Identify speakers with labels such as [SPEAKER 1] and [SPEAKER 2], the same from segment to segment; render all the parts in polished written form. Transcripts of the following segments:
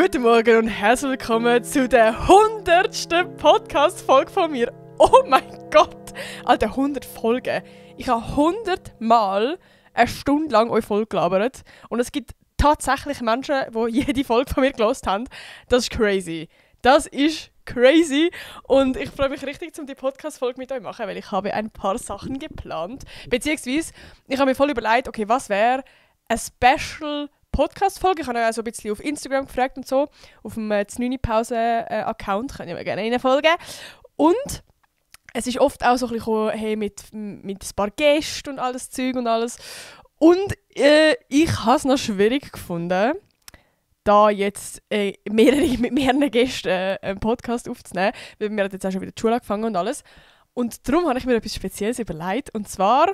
[SPEAKER 1] Guten Morgen und herzlich willkommen zu der 100. Podcast-Folge von mir. Oh mein Gott! Alter, 100 Folgen. Ich habe 100 Mal eine Stunde lang euch voll gelabert. Und es gibt tatsächlich Menschen, die jede Folge von mir gehört haben. Das ist crazy. Das ist crazy. Und ich freue mich richtig, die Podcast-Folge mit euch zu machen, weil ich habe ein paar Sachen geplant. Beziehungsweise, ich habe mir voll überlegt, okay, was wäre eine Special Podcast-Folge. Ich habe euch auch so ein bisschen auf Instagram gefragt und so. Auf dem Znüni-Pause-Account könnt ihr mir gerne reinfolgen. Und es ist oft auch so ein bisschen hey, mit ein paar Gästen und alles Zeug und alles. Und ich habe es noch schwierig gefunden, da jetzt mit mehreren Gästen einen Podcast aufzunehmen, weil wir haben jetzt auch schon wieder die Schule angefangen und alles. Und darum habe ich mir etwas Spezielles überlegt. Und zwar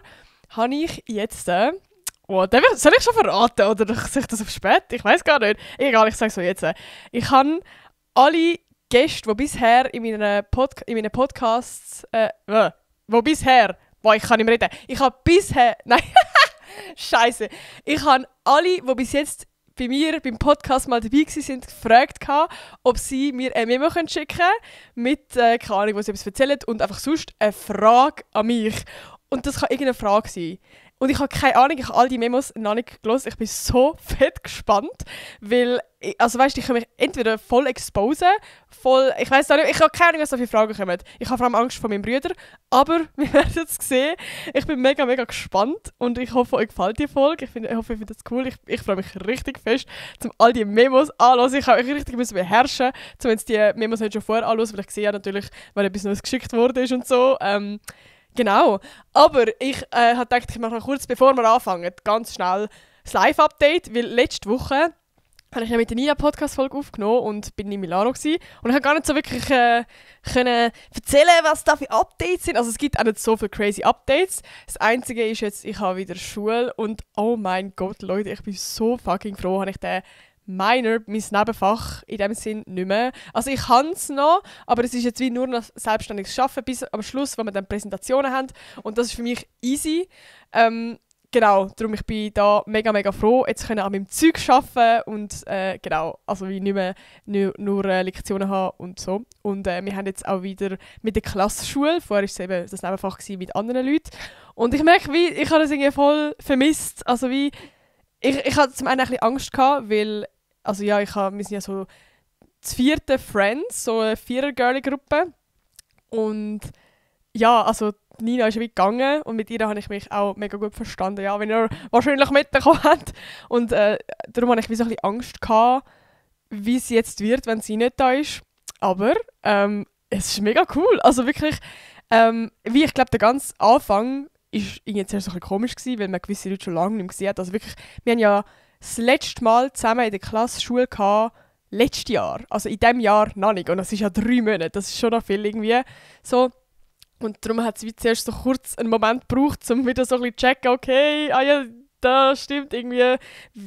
[SPEAKER 1] habe ich jetzt... soll ich schon verraten oder sich das auf spät? Ich weiß gar nicht. Egal, ich sage es so jetzt. Ich habe alle Gäste, die bisher in meinen Podcasts... wo bisher... Boah, ich kann nicht mehr reden. Ich habe bisher... Nein, Scheiße. Ich habe alle, die bis jetzt bei mir beim Podcast mal dabei waren, gefragt, ob sie mir ein Memo schicken können mit, keine Ahnung, was sie etwas erzählen und einfach sonst eine Frage an mich. Und das kann irgendeine Frage sein. Und ich habe keine Ahnung, ich habe all die Memos noch nicht gelesen. Ich bin so fett gespannt, weil, also weißt du, ich kann mich entweder voll exposen, ich weiß nicht, ich habe keine Ahnung, was da für Fragen kommen. Ich habe vor allem Angst vor meinem Bruder, aber wir werden es sehen. Ich bin mega, mega gespannt und ich hoffe, euch gefällt die Folge. Ich hoffe, ihr findet das cool. Ich freue mich richtig fest, um all die Memos anzuhören. Ich habe mich richtig beherrschen, um jetzt die Memos nicht schon vorher anzuhören, weil ich sehe ja natürlich, wenn etwas Neues geschickt worden ist und so. Genau, aber ich habe gedacht, ich mache noch kurz, bevor wir anfangen, ganz schnell das Live-Update, weil letzte Woche habe ich ja mit der Nia Podcast-Folge aufgenommen und bin in Milano gewesen. Und ich habe gar nicht so wirklich können erzählen, was da für Updates sind. Also es gibt auch nicht so viele crazy Updates. Das Einzige ist jetzt, ich habe wieder Schule und oh mein Gott, Leute, ich bin so fucking froh, habe ich den Minor, mein Nebenfach in dem Sinn nicht mehr. Also ich kann es noch, aber es ist jetzt wie nur noch selbstständiges Arbeiten bis am Schluss, wenn wir dann Präsentationen haben. Und das ist für mich easy. Genau, darum ich bin da mega, mega froh. Jetzt können wir an meinem Zeug arbeiten und genau, also wie nicht mehr nur Lektionen haben und so. Und wir haben jetzt auch wieder mit der Klassenschule, vorher war es eben das Nebenfach mit anderen Leuten. Und ich merke, wie ich habe das irgendwie voll vermisst. Also wie, ich hatte zum einen ein bisschen Angst gehabt, weil also ja, wir sind ja so das 4. Friends, so eine 4er-Girlie-Gruppe. Und ja, also Nina ist wie gegangen und mit ihr habe ich mich auch mega gut verstanden, ja, wenn ihr wahrscheinlich mitbekommen habt. Und darum hatte ich wie so ein bisschen Angst gehabt, wie es jetzt wird, wenn sie nicht da ist. Aber es ist mega cool. Also wirklich, wie ich glaube, der ganze Anfang ist irgendwie zuerst so ein bisschen komisch gewesen, weil man gewisse Leute schon lange nicht mehr gesehen hat. Also wirklich, wir haben ja das letzte Mal zusammen in der Klasse Schule gehabt, letztes Jahr. Also in diesem Jahr noch nicht. Und das ist ja 3 Monate. Das ist schon noch viel irgendwie so. Und darum hat es zuerst so kurz einen Moment gebraucht, um wieder so ein bisschen zu checken, okay, ja, das stimmt irgendwie.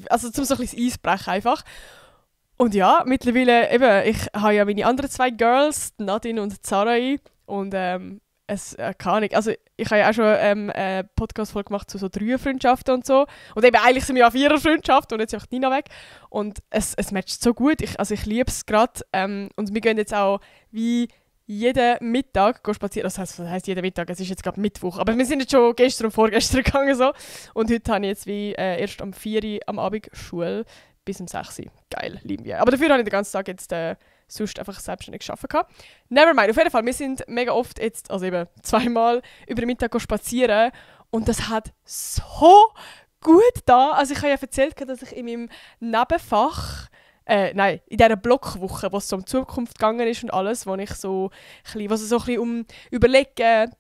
[SPEAKER 1] Also zum so ein bisschen das Eisbrechen einfach. Und ja, mittlerweile eben, ich habe ja meine anderen 2 Girls, Nadine und Sarai. Und keine Ahnung, also ich habe ja auch schon eine Podcast-Folge gemacht zu so 3er-Freundschaften und so. Und eben eigentlich sind wir ja 4er-Freundschaften und jetzt ist einfach Nina weg. Und es matcht so gut, ich liebe es gerade. Und wir gehen jetzt auch wie jeden Mittag spazieren. Also das heisst jeden Mittag, es ist jetzt gerade Mittwoch. Aber wir sind jetzt schon gestern und vorgestern gegangen. So. Und heute habe ich jetzt wie erst am 4 Uhr am Abend Schule bis um 6 Uhr. Geil, lieben wir. Aber dafür habe ich den ganzen Tag jetzt sonst einfach selbstständig gearbeitet. Nevermind, auf jeden Fall, wir sind mega oft jetzt, also eben 2-mal über den Mittag spazieren und das hat so gut da. Also ich habe ja erzählt, dass ich in meinem Nebenfach, in dieser Blockwoche, wo es so um Zukunft gegangen ist und alles, wo ich so ein bisschen um Überlegen,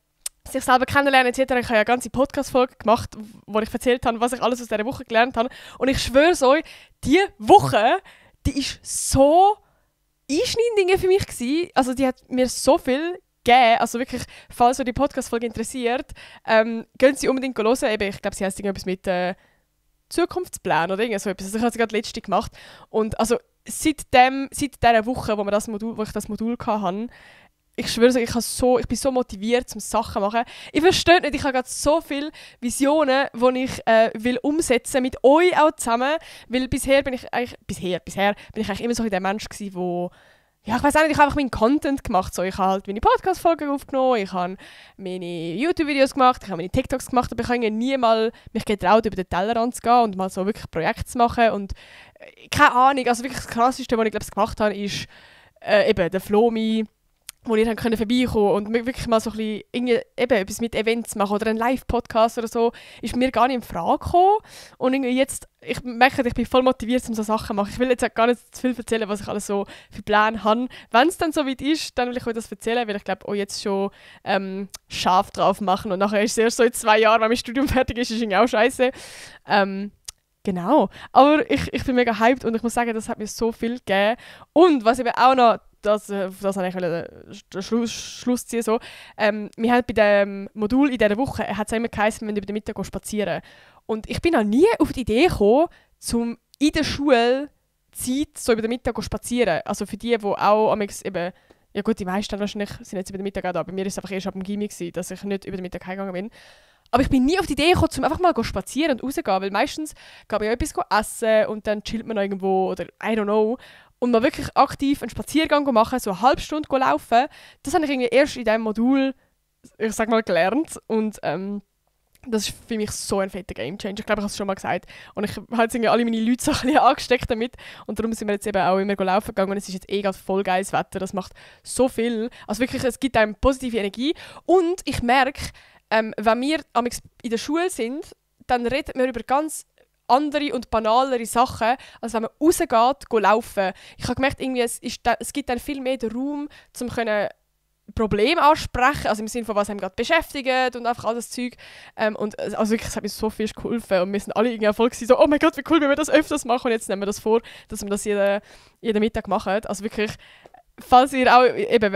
[SPEAKER 1] sich selber kennenlernen etc. Ich habe ja eine ganze Podcast-Folge gemacht, wo ich erzählt habe, was ich alles aus dieser Woche gelernt habe. Und ich schwöre es euch, diese Woche, die ist so einschneidend für mich gewesen. Also die hat mir so viel gegeben. Also wirklich, falls euch die Podcast-Folge interessiert, gehen Sie unbedingt hören. Eben, ich glaube, sie heisst irgendetwas mit Zukunftsplänen oder irgend so etwas. Also ich habe sie gerade letzte gemacht. Und also seit dieser Woche, wo ich das Modul hatte, ich schwöre, ich bin so motiviert, um Sachen zu machen. Ich verstehe nicht, ich habe gerade so viele Visionen, die ich will umsetzen mit euch auch zusammen. Weil bisher bin ich eigentlich immer so der Mensch gewesen, wo ja, ich weiß auch nicht, ich habe einfach meinen Content gemacht. So, ich habe halt meine Podcast-Folgen aufgenommen, ich habe meine YouTube-Videos gemacht, ich habe meine TikToks gemacht, aber ich habe nie mal mich getraut, über den Tellerrand zu gehen und mal so wirklich Projekte zu machen. Und keine Ahnung, also wirklich das Krasseste, was ich glaube gemacht habe, ist eben der Flomi, wo ihr dann vorbeikommen und wirklich mal so ein bisschen eben etwas mit Events machen oder einen Live-Podcast oder so, ist mir gar nicht in Frage gekommen. Und irgendwie jetzt, ich merke, ich bin voll motiviert, um so Sachen zu machen. Ich will jetzt auch gar nicht zu viel erzählen, was ich alles so für Pläne habe. Wenn es dann so weit ist, dann will ich euch das erzählen, weil ich glaube, jetzt schon scharf drauf machen und nachher ist es erst so in 2 Jahren, wenn mein Studium fertig ist irgendwie auch scheiße. Genau. Aber ich bin mega hyped und ich muss sagen, das hat mir so viel gegeben. Und was eben auch noch, das habe ich den Schluss ziehen. So. Wir haben bei dem Modul in dieser Woche, hat es immer geheißen, wir über den Mittag spazieren. Und ich bin noch nie auf die Idee gekommen, um in der Schulzeit so über den Mittag spazieren. Also für die auch eben, ja gut, die meisten wahrscheinlich sind jetzt über den Mittag auch da. Bei mir war es einfach erst ab dem Gymi, dass ich nicht über den Mittag heimgegangen bin. Aber ich bin nie auf die Idee gekommen, um einfach mal spazieren und rausgehen, weil meistens gehe ich ja etwas essen und dann chillt man noch irgendwo oder I don't know. Und mal wirklich aktiv einen Spaziergang machen, so eine halbe Stunde laufen, das habe ich irgendwie erst in diesem Modul, ich sag mal, gelernt. Und das ist für mich so ein fetter Gamechanger. Ich glaube, ich habe es schon mal gesagt. Und ich habe jetzt alle meine Leute so ein bisschen angesteckt damit. Und darum sind wir jetzt eben auch immer laufen gegangen. Und es ist jetzt gerade voll geiles Wetter. Das macht so viel. Also wirklich, es gibt einem positive Energie. Und ich merke, wenn wir in der Schule sind, dann reden wir über ganz andere und banalere Sachen, als wenn man rausgeht, laufen. Ich habe gemerkt, irgendwie, es gibt dann viel mehr den Raum, um Probleme ansprechen, also im Sinne von, was einem gerade beschäftigt und einfach all das Zeug. Und also wirklich, es hat mir so viel geholfen und wir sind alle irgendwie voll so, oh mein Gott, wie cool, wenn wir das öfters machen und jetzt nehmen wir das vor, dass wir das jeden Mittag machen. Also wirklich, falls ihr auch eben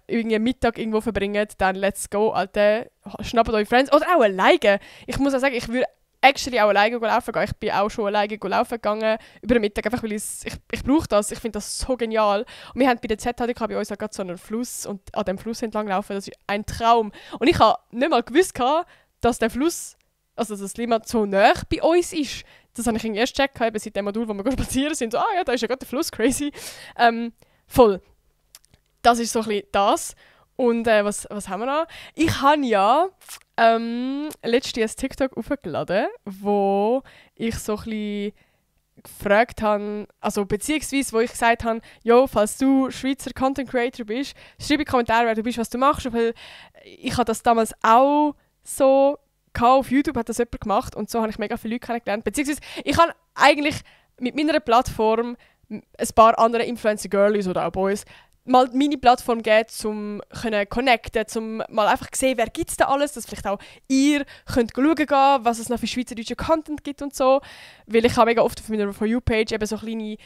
[SPEAKER 1] irgendwie Mittag irgendwo verbringt, dann let's go, Alter, schnappt eure Friends oder auch alleine. Ich muss auch sagen, ich würde actually auch alleine laufen gehen. Ich bin auch schon alleine laufen gegangen über den Mittag, einfach weil ich brauche das. Ich finde das so genial. Und wir haben bei der ZHDK bei uns auch gerade so einen Fluss und an dem Fluss entlang laufen, das ist ein Traum. Und ich habe nicht mal gewusst, dass der Fluss, also dass das Limmat so nah bei uns ist. Das habe ich erst gecheckt, seit dem Modul, wo wir spazieren sind. So, ja, da ist ja gerade der Fluss, crazy. Voll. Das ist so ein bisschen das. Und was haben wir noch? Ich habe ja letztens ein TikTok aufgeladen, wo ich so ein bisschen gefragt habe, also beziehungsweise wo ich gesagt habe, jo, falls du Schweizer Content Creator bist, schreib in die Kommentare, wer du bist, was du machst, weil ich habe das damals auch so auf YouTube hat das jemand gemacht und so habe ich mega viele Leute kennengelernt, beziehungsweise ich habe eigentlich mit meiner Plattform ein paar andere Influencer-Girlies oder auch Boys mal meine Plattform geben, um zu connecten, um mal einfach zu sehen, wer gibt es da alles, dass vielleicht auch ihr könnt schauen gehen, was es noch für schweizerdeutsche Content gibt und so. Weil ich habe mega oft auf meiner For You-Page eben so kleine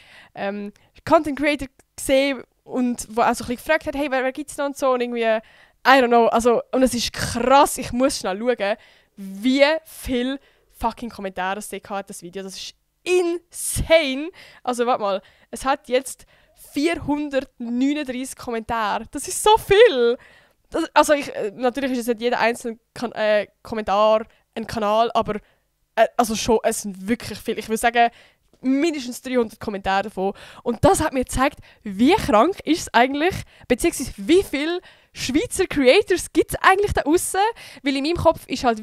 [SPEAKER 1] Content-Creator gesehen und wo auch so ein bisschen gefragt hat, hey, wer gibt es noch und so und irgendwie, I don't know, also, und es ist krass, ich muss schnell schauen, wie viele fucking Kommentare es hat, das Video, das ist insane. Also warte mal, es hat jetzt 439 Kommentare. Das ist so viel! Natürlich ist es nicht jeder einzelne Kommentar ein Kanal, aber also schon, es sind wirklich viele. Ich würde sagen, mindestens 300 Kommentare davon. Und das hat mir gezeigt, wie krank ist es eigentlich, beziehungsweise wie viele Schweizer Creators gibt es eigentlich da draussen. Weil in meinem Kopf ist halt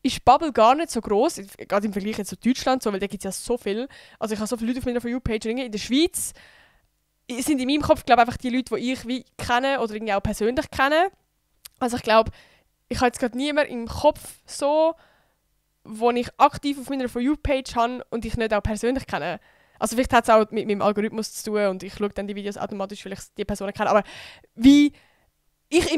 [SPEAKER 1] ist Bubble gar nicht so gross, gerade im Vergleich zu Deutschland, so, weil da gibt es ja so viel. Also ich habe so viele Leute auf meiner For You-Page. In der Schweiz sind in meinem Kopf, glaube ich, einfach die Leute, die ich wie kenne oder irgendwie auch persönlich kenne. Also ich glaube, ich habe jetzt gerade niemanden im Kopf so, wo ich aktiv auf meiner For You-Page habe und ich nicht auch persönlich kenne. Also vielleicht hat es auch mit meinem Algorithmus zu tun und ich schaue dann die Videos automatisch, weil ich die Person kenne. Aber in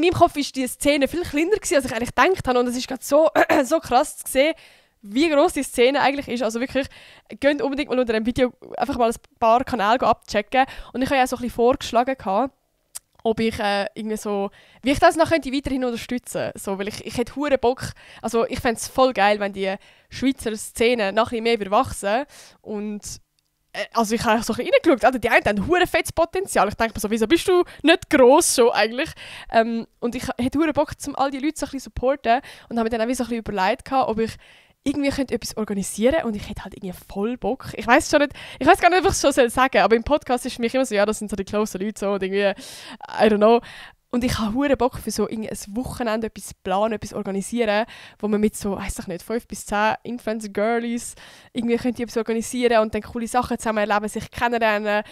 [SPEAKER 1] meinem Kopf war die Szene viel kleiner gewesen, als ich eigentlich gedacht habe. Und es ist gerade so, so krass zu sehen, wie gross die Szene eigentlich ist. Also wirklich, geht unbedingt mal unter dem Video einfach mal ein paar Kanäle abchecken. Und ich habe ja so ein bisschen vorgeschlagen, ob ich irgendwie so, wie ich das noch weiterhin unterstützen könnte. So, weil ich hätte hure Bock, also ich fände es voll geil, wenn die Schweizer Szene noch ein bisschen mehr wachsen. Und also ich habe so ein bisschen reingeschaut, Alter, die einen haben hure fettes Potenzial. Ich denke mir so, wieso bist du nicht gross schon eigentlich? Und ich hätte hure Bock, all die Leute so ein bisschen supporten und habe mir dann auch wie so ein bisschen überlegt, ob ich irgendwie könnte etwas organisieren und ich hätte halt irgendwie voll Bock. Ich weiß gar nicht, was ich schon sagen soll, aber im Podcast ist für mich immer so, ja, das sind so die closen Leute so und irgendwie, I don't know. Und ich habe hure Bock für so ein Wochenende etwas planen, etwas organisieren, wo man mit so, weiß ich nicht, 5 bis 10 Influencer-Girlies irgendwie könnte etwas organisieren und dann coole Sachen zusammen erleben, sich kennenlernen,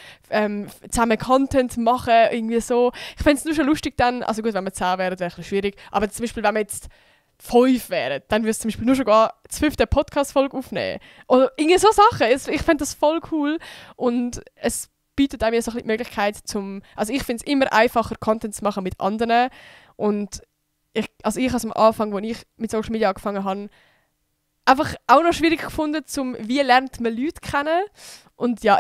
[SPEAKER 1] zusammen Content machen, irgendwie so. Ich fände es nur schon lustig dann, also gut, wenn wir 10 wären, wäre es ein bisschen schwierig, aber zum Beispiel, wenn wir jetzt 5 wären, dann würdest du zum Beispiel nur schon die 5. Podcast-Folge aufnehmen. Oder irgendwie so Sachen. Ich fände das voll cool und es bietet einem so ein bisschen die Möglichkeit also ich finde es immer einfacher, Content zu machen mit anderen und ich habe es am Anfang, als ich mit Social Media angefangen habe, einfach auch noch schwierig gefunden, wie lernt man Leute kennen. Und ja,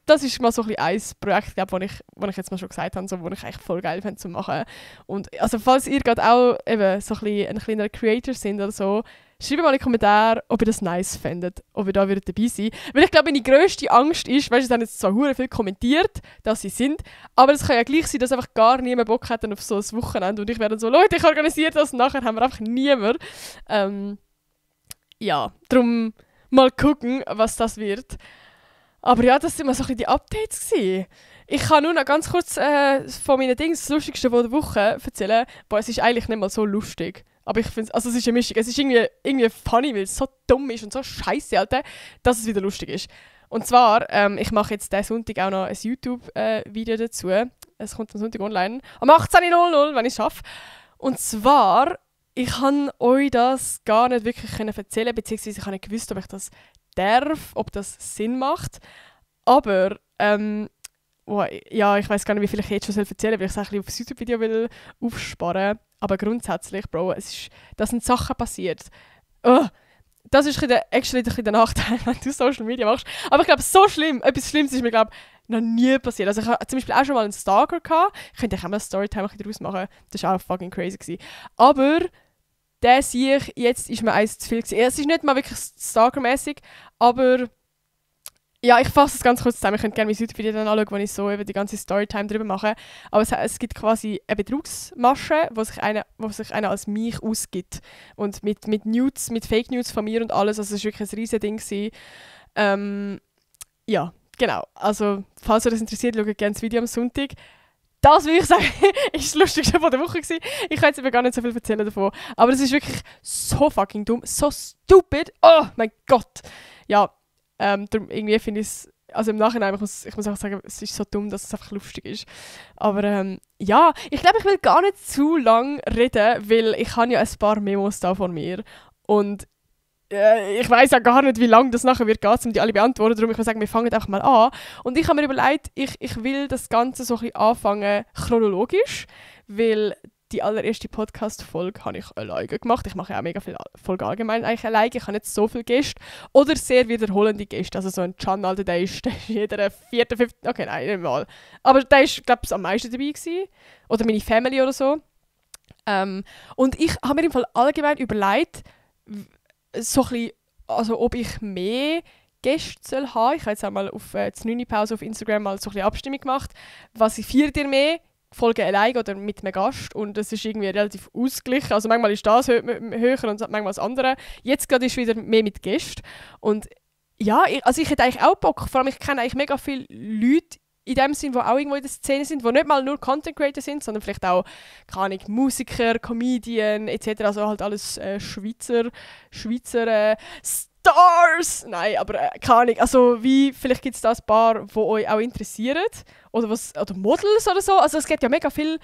[SPEAKER 1] das ist mal so ein Projekt, wo ich jetzt mal schon gesagt habe, so, wo ich eigentlich voll geil fände zu machen. Und also falls ihr gerade auch eben so ein kleiner Creator sind oder so, schreibt mal in die Kommentare, ob ihr das nice findet, ob ihr da dabei sein würdet. Weil ich glaube, meine grösste Angst ist, weißt du, es haben jetzt zwar hure viel kommentiert, dass sie sind, aber es kann ja gleich sein, dass einfach gar niemand Bock hat auf so ein Wochenende und ich werde so, Leute, ich organisiere das und nachher haben wir einfach niemand. Ja, darum mal gucken, was das wird. Aber ja, das waren mal so ein bisschen die Updates gewesen. Ich kann nur noch ganz kurz von meinen Dingen das Lustigste von der Woche erzählen. Boah, es ist eigentlich nicht mal so lustig. Aber ich finde es ist eine Mischung. Es ist irgendwie funny, weil es so dumm ist und so scheiße, Alter, dass es wieder lustig ist. Und zwar, ich mache jetzt diesen Sonntag auch noch ein YouTube-Video dazu. Es kommt am Sonntag online. Am 18.00 wenn ich es schaffe. Und zwar, ich kann euch das gar nicht wirklich erzählen, beziehungsweise ich habe nicht gewusst, ob ich das darf, ob das Sinn macht. Aber, ja, ich weiß gar nicht, wie viel ich jetzt schon erzählen soll, weil ich es ein bisschen auf das YouTube-Video will aufsparen. Aber grundsätzlich, Bro, da sind Sachen passiert. Das ist actually der Nachteil, wenn du Social Media machst. Aber ich glaube, etwas Schlimmes ist mir, glaube noch nie passiert. Also ich hatte zum Beispiel auch schon mal einen Stalker gehabt. Ich könnte auch mal eine Storytime daraus machen. Das war auch fucking crazy gewesen. Aber der sehe ich, jetzt ist mir eins zu viel gewesen. Es ist nicht mal wirklich Stalker-mäßig, aber ja, ich fasse es ganz kurz zusammen. Ich könnte gerne mein YouTube-Video dann anschauen, wo ich so eben die ganze Storytime drüber mache. Aber es gibt quasi eine Betrugsmasche, wo sich einer als mich ausgibt. Und mit Nudes, mit Fake News von mir und alles. Also es war wirklich ein riesiges Ding gewesen. Ja, genau. Also, falls euch das interessiert, schaut gerne das Video am Sonntag. Das, würde ich sagen, ist das Lustigste von der Woche gewesen. Ich kann jetzt aber gar nicht so viel erzählen davon. Aber es ist wirklich so fucking dumm, so stupid. Oh mein Gott. Ja, darum irgendwie finde ich es, also im Nachhinein, ich muss auch sagen, es ist so dumm, dass es einfach lustig ist. Aber ja, ich glaube, ich will gar nicht zu lang reden, weil ich habe ja ein paar Memos da von mir. Und ich weiß ja gar nicht, wie lange das nachher wird gehen, um die alle beantworten. Darum ich würde sagen, wir fangen einfach mal an. Und ich habe mir überlegt, ich will das Ganze so ein bisschen anfangen chronologisch, weil die allererste Podcast-Folge habe ich alleine gemacht. Ich mache ja auch mega viele Folgen allgemein eigentlich alleine. Ich habe nicht so viele Gäste oder sehr wiederholende Gäste. Also so ein Can, Alter, der ist jeder 4., 5., okay, nein, nicht mal. Aber der ist, glaube ich, am meisten dabei gewesen. Oder meine Family oder so. Und ich habe mir im Fall allgemein überlegt, so ein bisschen, also ob ich mehr Gäste soll haben. Ich habe jetzt auch mal auf die 9. Pause auf Instagram mal so ein bisschen Abstimmung gemacht. Was feiert ihr mehr? Folge alleine oder mit einem Gast? Und es ist irgendwie relativ ausgeglichen. Also manchmal ist das höher und manchmal das andere. Jetzt gerade ist wieder mehr mit Gästen. Und ja, ich hätte eigentlich auch Bock. Vor allem, ich kenne eigentlich mega viele Leute in dem Sinn, die auch irgendwo in der Szene sind, die nicht mal nur Content Creator sind, sondern vielleicht auch, keine Ahnung, Musiker, Comedian etc. Also halt alles Schweizer Stars! Nein, aber keine Ahnung. Also vielleicht gibt es da ein paar, die euch auch interessieren. Oder Models oder so. Also es gibt ja mega viele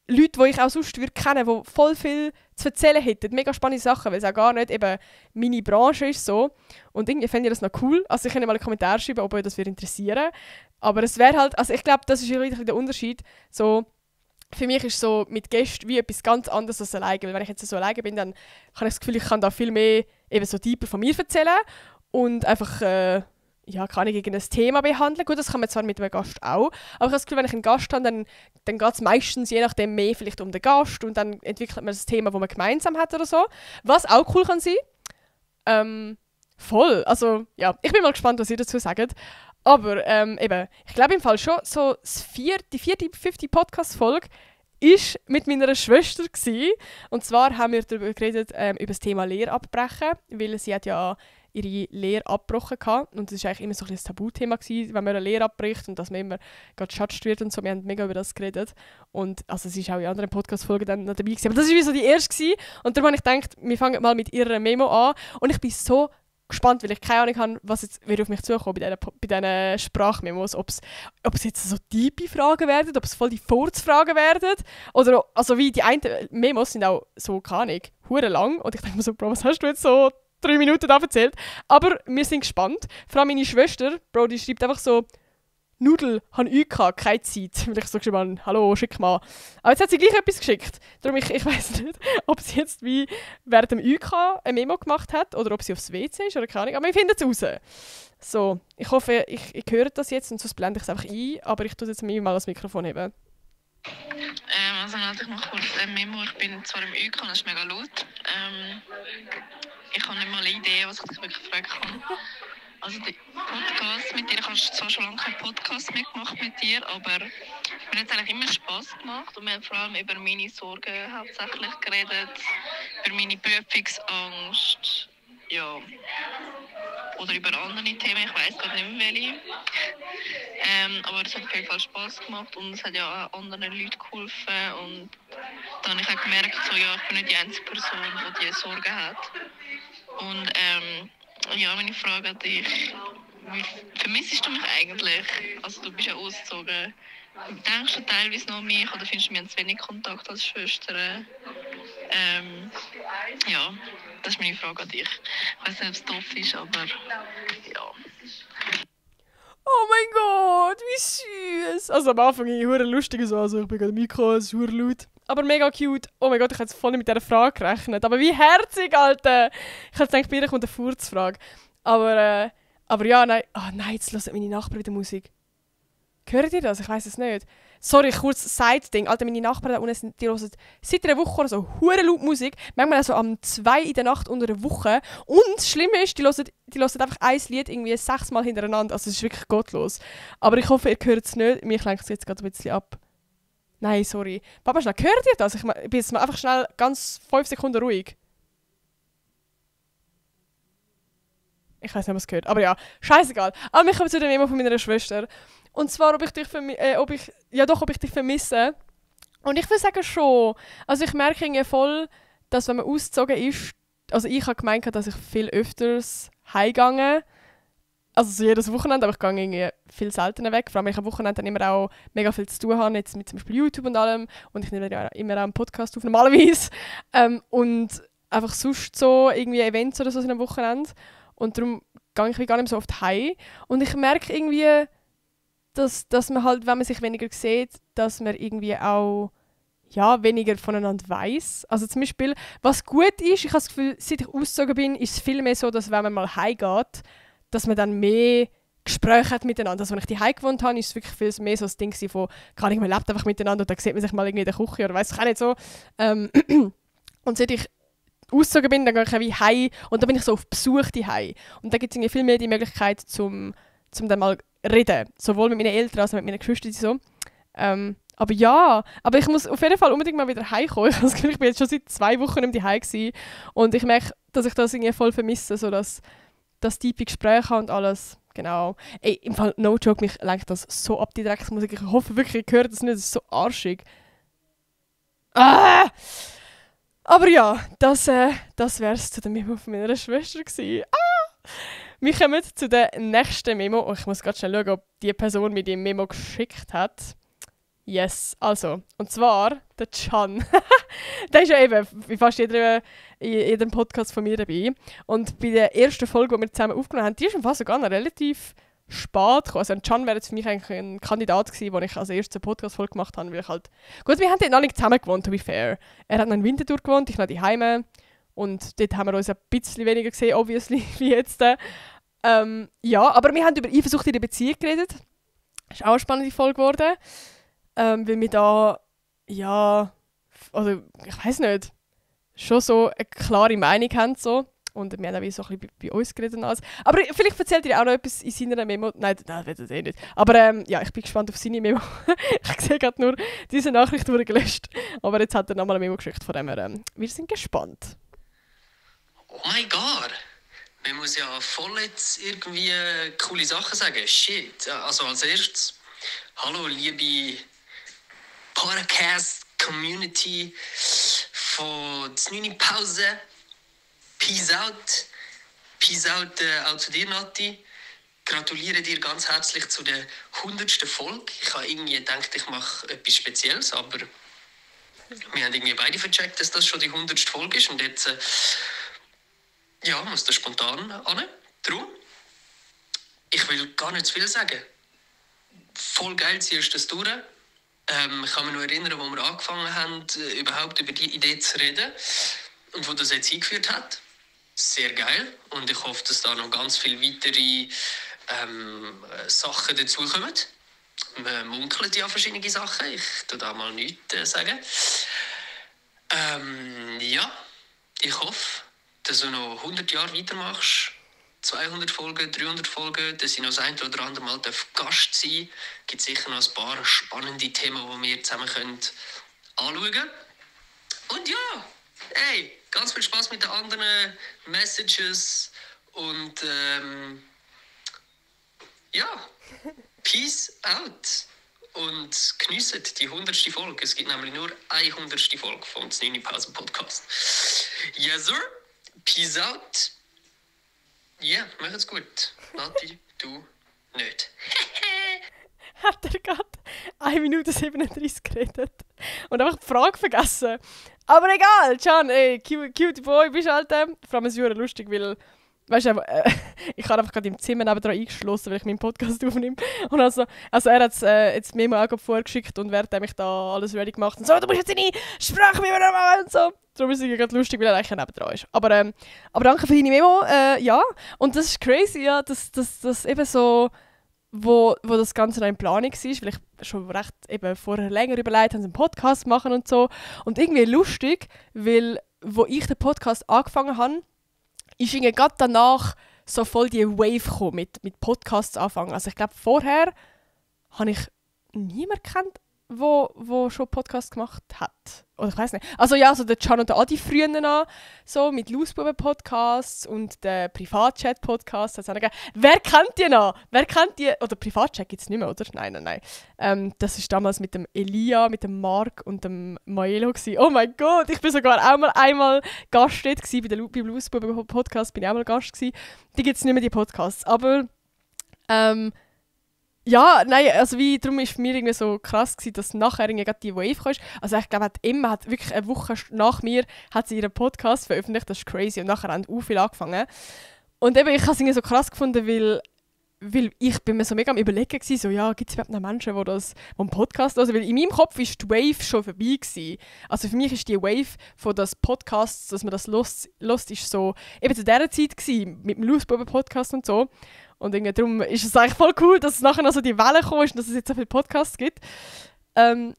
[SPEAKER 1] Leute, die ich auch sonst kennen würde, die voll viel zu erzählen hätten. Mega spannende Sachen, weil es auch gar nicht eben meine Branche ist so. Und irgendwie fände ich das noch cool. Also ich kann mal einen Kommentar schreiben, ob euch das interessieren. Aber es wäre halt, also ich glaube, das ist wirklich der Unterschied. So, für mich ist so mit Gästen wie etwas ganz anderes als alleine. Weil wenn ich jetzt so alleine bin, dann habe ich das Gefühl, ich kann da viel mehr eben so deeper von mir erzählen. Und einfach, ja, kann ich irgendein Thema behandeln. Gut, das kann man zwar mit einem Gast auch. Aber ich habe das Gefühl, wenn ich einen Gast habe, dann geht es meistens je nachdem mehr vielleicht um den Gast. Und dann entwickelt man das Thema, das man gemeinsam hat oder so. Was auch cool kann sein. Voll. Also, ja, ich bin mal gespannt, was ihr dazu sagt. Aber eben, ich glaube im Fall schon, so die vierte, fünfte Podcast-Folge ist mit meiner Schwester gewesen. Und zwar haben wir darüber geredet, über das Thema Lehre abbrechen, weil sie hat ja ihre Lehre abgebrochen hatte. Und das war eigentlich immer so ein Tabuthema gewesen, wenn man eine Lehre abbricht und dass man immer gerade geschatscht wird und so. Wir haben mega über das geredet. Und also sie ist auch in anderen Podcast-Folgen dann noch dabei gewesen. Aber das war wie so die erste gewesen. Und darum habe ich gedacht, wir fangen mal mit ihrer Memo an. Und ich bin so gespannt, weil ich keine Ahnung habe, was jetzt wird auf mich zukommen bei diesen Sprachmemos. Ob es jetzt so tiefe Fragen werden, ob es voll die Furzfragen werden. Oder also wie die einen Memos sind auch so, keine Ahnung, hure lang. Und ich denke mir so, Bro, was hast du jetzt so 3 Minuten da erzählt? Aber wir sind gespannt. Vor allem meine Schwester, Bro, die schreibt einfach so, Nudel, habe ich keine Zeit. Weil ich so geschrieben habe, hallo, schick mal. Aber jetzt hat sie gleich etwas geschickt. Darum ich weiß nicht, ob sie jetzt wie während dem UK eine Memo gemacht hat oder ob sie aufs WC ist oder keine Ahnung. Aber wir finden es raus. So, ich hoffe, ich höre das jetzt und sonst blende ich es einfach ein. Aber ich tue jetzt mal das Mikrofon heben.
[SPEAKER 2] Also ich noch kurz eine Memo. Ich bin zwar im UK und es ist mega laut. Ich habe nicht mal eine Idee, was ich dich wirklich fragen kann. Also die Podcast mit dir, ich habe zwar schon lange keinen Podcast mehr gemacht mit dir, aber mir hat es eigentlich immer Spass gemacht und wir haben vor allem über meine Sorgen hauptsächlich geredet, über meine Prüfungsangst, ja, oder über andere Themen, ich weiss gerade nicht mehr welche. Aber es hat auf jeden Fall Spass gemacht und es hat ja auch anderen Leuten geholfen und dann habe ich auch gemerkt, so, ja, ich bin nicht die einzige Person, die diese Sorgen hat. Und ja, meine Frage an dich, wie vermisst du mich eigentlich? Also du bist ja ausgezogen. Denkst du teilweise noch an mich oder findest du, wir haben zu wenig Kontakt als Schwestern? Ja, das ist meine Frage an dich. Ich weiß nicht, ob es doof ist, aber ja.
[SPEAKER 1] Oh mein Gott, wie süß! Also am Anfang ging ich hure lustig so, also ich bin gerade im Mikro, es ist hure laut. Aber mega cute. Oh mein Gott, ich hätte jetzt voll nicht mit dieser Frage gerechnet. Aber wie herzig, Alter! Ich hätte gedacht, bei ihr kommt eine Furzfrage. Aber ja, nein. Ah nein, jetzt hören meine Nachbarn wieder Musik. Hört ihr das? Ich weiss es nicht. Sorry, kurz Side-Ding. Alter, meine Nachbarn da unten, die hören seit einer Woche oder so hure laut Musik. Manchmal auch so am 2 in der Nacht unter der Woche. Und das Schlimme ist, die hören einfach ein Lied irgendwie 6 Mal hintereinander. Also es ist wirklich gottlos. Aber ich hoffe, ihr hört es nicht. Mich lenkt es jetzt gerade ein bisschen ab. Nein, sorry. Papa, schnell, hört ihr das? Ich bin jetzt mal einfach schnell ganz 5 Sekunden ruhig. Ich weiß nicht, ob es gehört. Aber ja, scheißegal. Aber wir kommen zu dem Memo von meiner Schwester. Und zwar, ob ich dich vermisse. Und ich würde sagen schon. Also ich merke irgendwie voll, dass wenn man ausgezogen ist, also ich habe gemeint, dass ich viel öfters heimgehe. Also so jedes Wochenende, aber ich gehe irgendwie viel seltener weg. Vor allem, weil ich am Wochenende dann immer auch mega viel zu tun habe, jetzt mit zum Beispiel YouTube und allem. Und ich nehme ja immer auch einen Podcast auf, normalerweise. Und einfach sonst so irgendwie Events oder so sind am Wochenende. Und darum gehe ich gar nicht so oft heim. Und ich merke irgendwie, dass man halt, wenn man sich weniger sieht, dass man irgendwie auch ja, weniger voneinander weiss. Also zum Beispiel, was gut ist, ich habe das Gefühl, seit ich ausgezogen bin, ist es viel mehr so, dass wenn man mal heimgeht, dass man dann mehr Gespräche hat miteinander. Also wenn ich daheim gewohnt habe, ist es wirklich viel mehr so das Ding von, man lebt einfach miteinander und dann sieht man sich mal irgendwie in der Küche oder weiss ich auch nicht so. Und seit ich ausgezogen bin, dann gehe ich wie heim und dann bin ich so auf Besuch daheim. Und da gibt es viel mehr die Möglichkeit, zum dann mal reden. Sowohl mit meinen Eltern als auch mit meinen Geschwistern so. Aber ja, aber ich muss auf jeden Fall unbedingt mal wieder heimkommen. Ich habe das Gefühl, ich bin jetzt schon seit 2 Wochen nicht daheim gewesen. Und ich merke, dass ich das irgendwie voll vermisse, so dass tiefe Gespräche und alles. Genau. Ey, im Fall, no joke, mich lenkt das so ab, die Drecksmusik. Ich hoffe wirklich, ihr hört das nicht, das ist so arschig. Ah! Aber ja, das wär's zu der Memo von meiner Schwester gewesen. Ah! Wir kommen zu der nächsten Memo. Oh, ich muss gerade schnell schauen, ob die Person mir die Memo geschickt hat. Yes, also. Und zwar der Can. Der ist ja eben wie fast in jedem Podcast von mir dabei. Und bei der ersten Folge, die wir zusammen aufgenommen haben, die ist im Fall sogar noch relativ spät gekommen. Also Can wäre jetzt für mich eigentlich ein Kandidat gewesen, den ich als erste Podcast-Folge gemacht habe. Weil ich halt gut, wir haben dort noch nicht zusammen gewohnt, to be fair. Er hat noch in Winterthur gewohnt, ich noch die Heime. Und dort haben wir uns ein bisschen weniger gesehen, obviously, wie jetzt. Ja, aber wir haben über Eifersucht in der Beziehung geredet. Das ist auch eine spannende Folge geworden. Weil wir da, ja, also ich weiß nicht, schon so eine klare Meinung haben. So. Und wir haben auch wie so ein bisschen bei uns geredet und alles. Aber vielleicht erzählt ihr auch noch etwas in seiner Memo. Nein, das wird er nicht. Aber ja, ich bin gespannt auf seine Memo. Ich sehe gerade nur, diese Nachricht wurde gelöscht. Aber jetzt hat er nochmal eine Memo geschickt, von dem her, wir sind gespannt.
[SPEAKER 3] Oh mein Gott! Man muss ja voll jetzt irgendwie coole Sachen sagen. Shit. Also als erstes, hallo liebe Podcast-Community von «9 Pause». Peace out. Peace out auch zu dir, Nati. Gratuliere dir ganz herzlich zu der 100. Folge. Ich habe irgendwie gedacht, ich mache etwas Spezielles, aber wir haben irgendwie beide vercheckt, dass das schon die 100. Folge ist. Und jetzt muss das spontan an. Darum, ich will gar nicht zu viel sagen. Voll geil, ziehst du das durch. Ich kann mich noch erinnern, wo wir angefangen haben, überhaupt über die Idee zu reden und wo das jetzt hingeführt hat. Sehr geil. Und ich hoffe, dass da noch ganz viele weitere Sachen dazukommen. Man munkelt ja verschiedene Sachen. Ich tue da mal nichts sagen. Ich hoffe, dass du noch 100 Jahre weitermachst. 200 Folgen, 300 Folgen, dass ich noch das ein oder andere Mal Gast sein darf. Es gibt sicher noch ein paar spannende Themen, die wir zusammen anschauen können. Und ja, ganz viel Spaß mit den anderen Messages und Peace out und geniessen die 100. Folge. Es gibt nämlich nur eine 100. Folge vom «9 Pause Podcast». Yes, sir. Peace out. Ja, macht's gut. Nati, du nicht.
[SPEAKER 1] Hat er gerade 1 Minute 37 geredet und einfach die Frage vergessen. Aber egal, Can, cute Boy bist du halt. Vor allem ist es lustig, weil, weißt du, ich habe einfach gerade im Zimmer nebenan eingeschlossen, weil ich meinen Podcast aufnehme. Und also er hat es jetzt mir mal vorgeschickt und während ich da alles ready gemacht und so, du musst jetzt deine Sprache machen und so. Darum ist es gerade lustig, weil er eigentlich nebenan ist. Aber danke für deine Memo, ja. Und das ist crazy, ja, dass eben so, wo das Ganze noch in Planung war, weil ich schon recht eben vorher länger überlegt habe, einen Podcast machen und so. Und irgendwie lustig, weil, wo ich den Podcast angefangen habe, ist irgendwie gerade danach so voll die Wave gekommen mit Podcasts anfangen. Also ich glaube, vorher habe ich niemanden kennt, wo schon Podcasts gemacht hat. Oder ich weiß nicht. Also ja, so der Can und der Adi früher noch, so mit Lausbuben-Podcasts und der Privatchat-Podcasts. Wer kennt die noch? Wer kennt die? Oder Privatchat gibt es nicht mehr, oder? Nein. Das war damals mit dem Elia, mit dem Marc und dem Maelo gewesen. Oh mein Gott, ich bin sogar auch mal einmal Gast dort gewesen, beim Lausbuben-Podcast bin ich auch mal Gast gewesen. Die gibt es nicht mehr, die Podcasts. Aber ja, nein, also darum war für mich irgendwie so krass gewesen, dass nachher irgendwie die Wave kam. Also ich glaube, Emma hat wirklich eine Woche nach mir hat sie ihren Podcast veröffentlicht, das ist crazy. Und nachher haben auch viele angefangen. Und eben, ich habe es irgendwie so krass gefunden, weil ich bin mir so mega am Überlegen gewesen, so, ja, gibt es überhaupt noch Menschen, die einen Podcast hören? Weil in meinem Kopf war die Wave schon vorbei gewesen. Also für mich ist die Wave von das Podcasts, dass man das hört, ist so eben zu dieser Zeit gewesen, mit dem Lausbuben-Podcast und so. Und darum ist es eigentlich voll cool, dass es nachher noch so die Welle gekommen ist und dass es jetzt so viele Podcasts gibt.